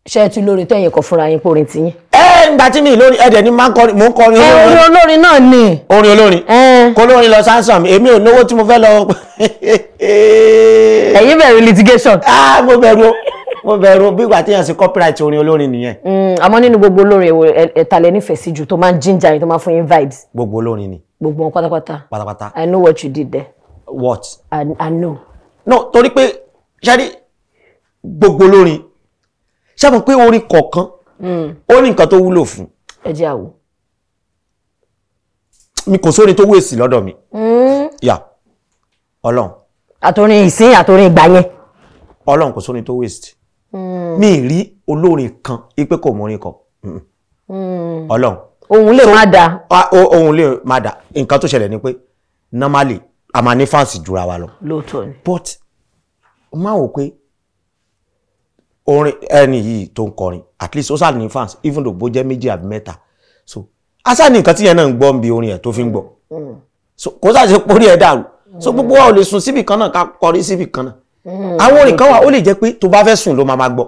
Ṣé ẹ ti lórin tẹ́yìn kọ fúnra yín pé orin tiyín? Ǹgbà tí mi lórin, ẹ̀dẹ̀ ni máa ń kọrin, mò ń kọrin olórin. Orin olórin náà ni. Orin olórin. Kó lórin lọ sánsàn mi, èmi ò lówó tí mo fẹ́ lọ. Ẹ̀yin bẹ̀rù litigation. Ah, mo bẹ̀rù, mo bẹ̀rù bí ìgbà téèyàn ṣe copyright orin olórin nìyẹn. Àmọ́ nínú gbogbo olórin èwo ẹ̀ta lẹ nífẹ̀ẹ́ sí jù tó máa ń ginger yín, tó máa ń fún yín vibes? Gbogbo olórin ni. Gbogbo wọn pátápátá. Pátápátá. I know what you did there. What? I know. No, torí pé ṣáàrí gbogbo olórin, ṣé mo pé orin kọ̀ọ̀kan ó ní nǹkan tó wúlò fún. Ẹ jẹ́ àwò. Mi kò sórin tó wéèsì lọ́dọ̀ mi. Yà Ọlọ́run. Àtòrin ìsín àtòrin ìgbà yẹn. Ọlọ́run kò sórin tó wéèsì. Mi rí olórin kan ipe kò mọ orin kọ. Ọlọ́run. Ohun lè má dáa. Ohun lè má dáa. Nǹkan tó ṣẹlẹ̀ ni pé normally a máa ní fans jura wa lọ. Lóòótọ́ ni. But máa wò pé orin ẹni yìí tó ń kọrin, at least ó sáà ní fans, even though bó jẹ́ méjì àbí mẹ́ta. So asá ní nǹkan tí yẹn náà ń gbọ́ ń bi orin ẹ̀ tó fi ń gbọ́. So kò sáà ṣe pórí ẹ̀ dàrú. So gbogbo wa ò lè sùn síbì kan náà ká kọrí síbì kan náà. Àwọn orin kan wà ó lè jẹ́ pé tó bá fẹ́ sùn ló máa máa gbọ́.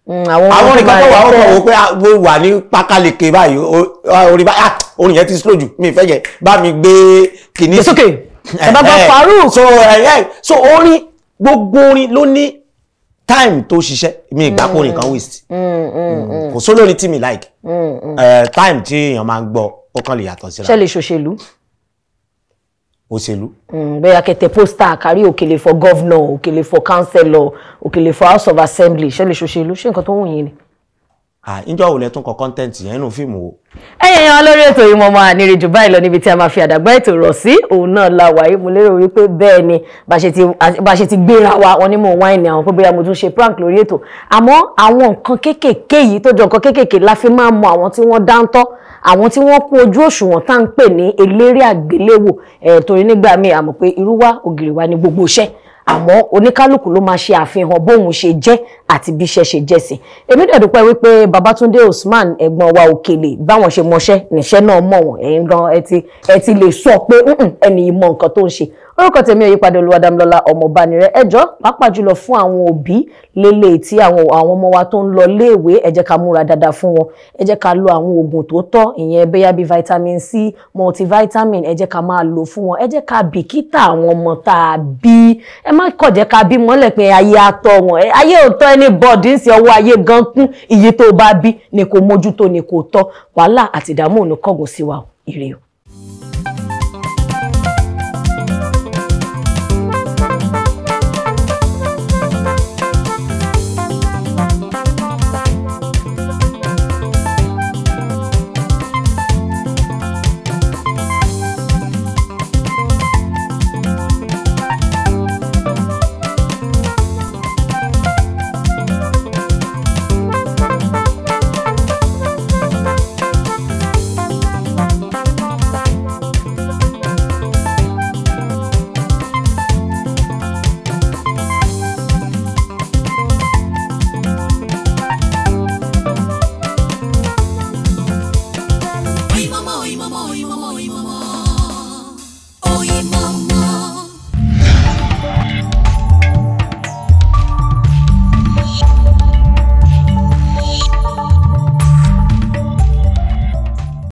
Àwọn orin kan wà ó kàn wò pé mo wà ní pákáleke báyìí, orin báyìí, orin yẹn ti slow jù, mi fẹ́ yẹ bá mi gbé kìíní. It's okay. Ẹ bá gbọ́ Farouk. So orin, gbogbo orin ló ní time tó ṣiṣẹ́. Mi ìgbà kó orin kan waste. Kò sólórin tí mi like. Time tí èèyàn máa ń gbọ́ ó kàn lè yàtọ̀ síra. Ṣé lè ṣòṣèlú? Òṣèlú. Bẹ́ẹ̀ akẹ́tẹ̀ pósítà kárí Òkèlè for governor, Òkèlè for councillor, Òkèlè for house of assembly. Ṣé lè ṣòṣèlú? Ṣé nǹkan tó wù yín ni? Ǹjọ́ wo lẹ tún kọ content yẹn nínú fíìmù wo? Ẹ̀yin èèyàn lórí ètò Oyinmomo ànírìnjù báyìí lọ níbi tí a máa fi àdàgbà ètò rọ̀ sí, òun náà la wà yìí. Mo lérò wípé bẹ́ẹ̀ ni bá ṣe ti gbéra wa, wọn ní mò ń wáìnì àwọn pé bóyá mo tún ṣe prank lórí ètò. Àmọ́ àwọn nǹkan kéékèèké yìí tó jọ nǹkan kéékèèké la fi máa mọ àwọn tí wọ́n dáńtọ́, àwọn tí wọ́n kún ojú òṣùwọ̀n tá à ń pè ní eléré àgbéléwò. Torí nígbà míì a mọ̀ pé irú wa ògiri wa ni gbogbo iṣẹ́, àmọ́ oníkálukú ló máa ṣe àfihàn bóun ṣe jẹ́ àti bí iṣẹ́ ṣe jẹ́ sí. Èmi dẹ̀ dúpẹ́ wípé Babátúndé Usman ẹ̀gbọ́n wa Òkèlè báwọn ṣe mọṣẹ́ níṣẹ́ náà mọ̀ wọ́n. Ẹ̀yin gan ẹ ti lè sọ pé ẹni yìí mọ nǹkan tó ń ṣe. Orúkọ tèmi ò yípadà, Olúwadámilọ́lá Ọmọbánirẹ́. Ẹ jọ̀ọ́ pàápàá jùlọ fún àwọn òbí lélẹ̀ tí àwọn ọmọ wa tó ń lọ léèwé, ẹ jẹ́ ká múra dáadáa fún wọn. Ẹ jẹ́ ká lo àwọn oògùn tó tọ́, ìyẹn bóyá bíi vitamin C, multivitamin, ẹ jẹ́ ká máa lò fún wọn. Ẹ jẹ́ ká bìkítà àwọn ọmọ tá a bí. Ẹ má kọ̀ jẹ́ ká bí mọ́lẹ̀ pé ayé atọ́ wọn. Ayé ò tọ́ anybody ń ṣe ọwọ́ ayé gan kún. Iye tó bá bí ni kò mójútó ni kò tọ́. Wàhálà àti ìdààmú ò ní kángun sí wa. Ire o. Oyinmomo, Oyinmomo, Oyinmomo, Oyinmomo.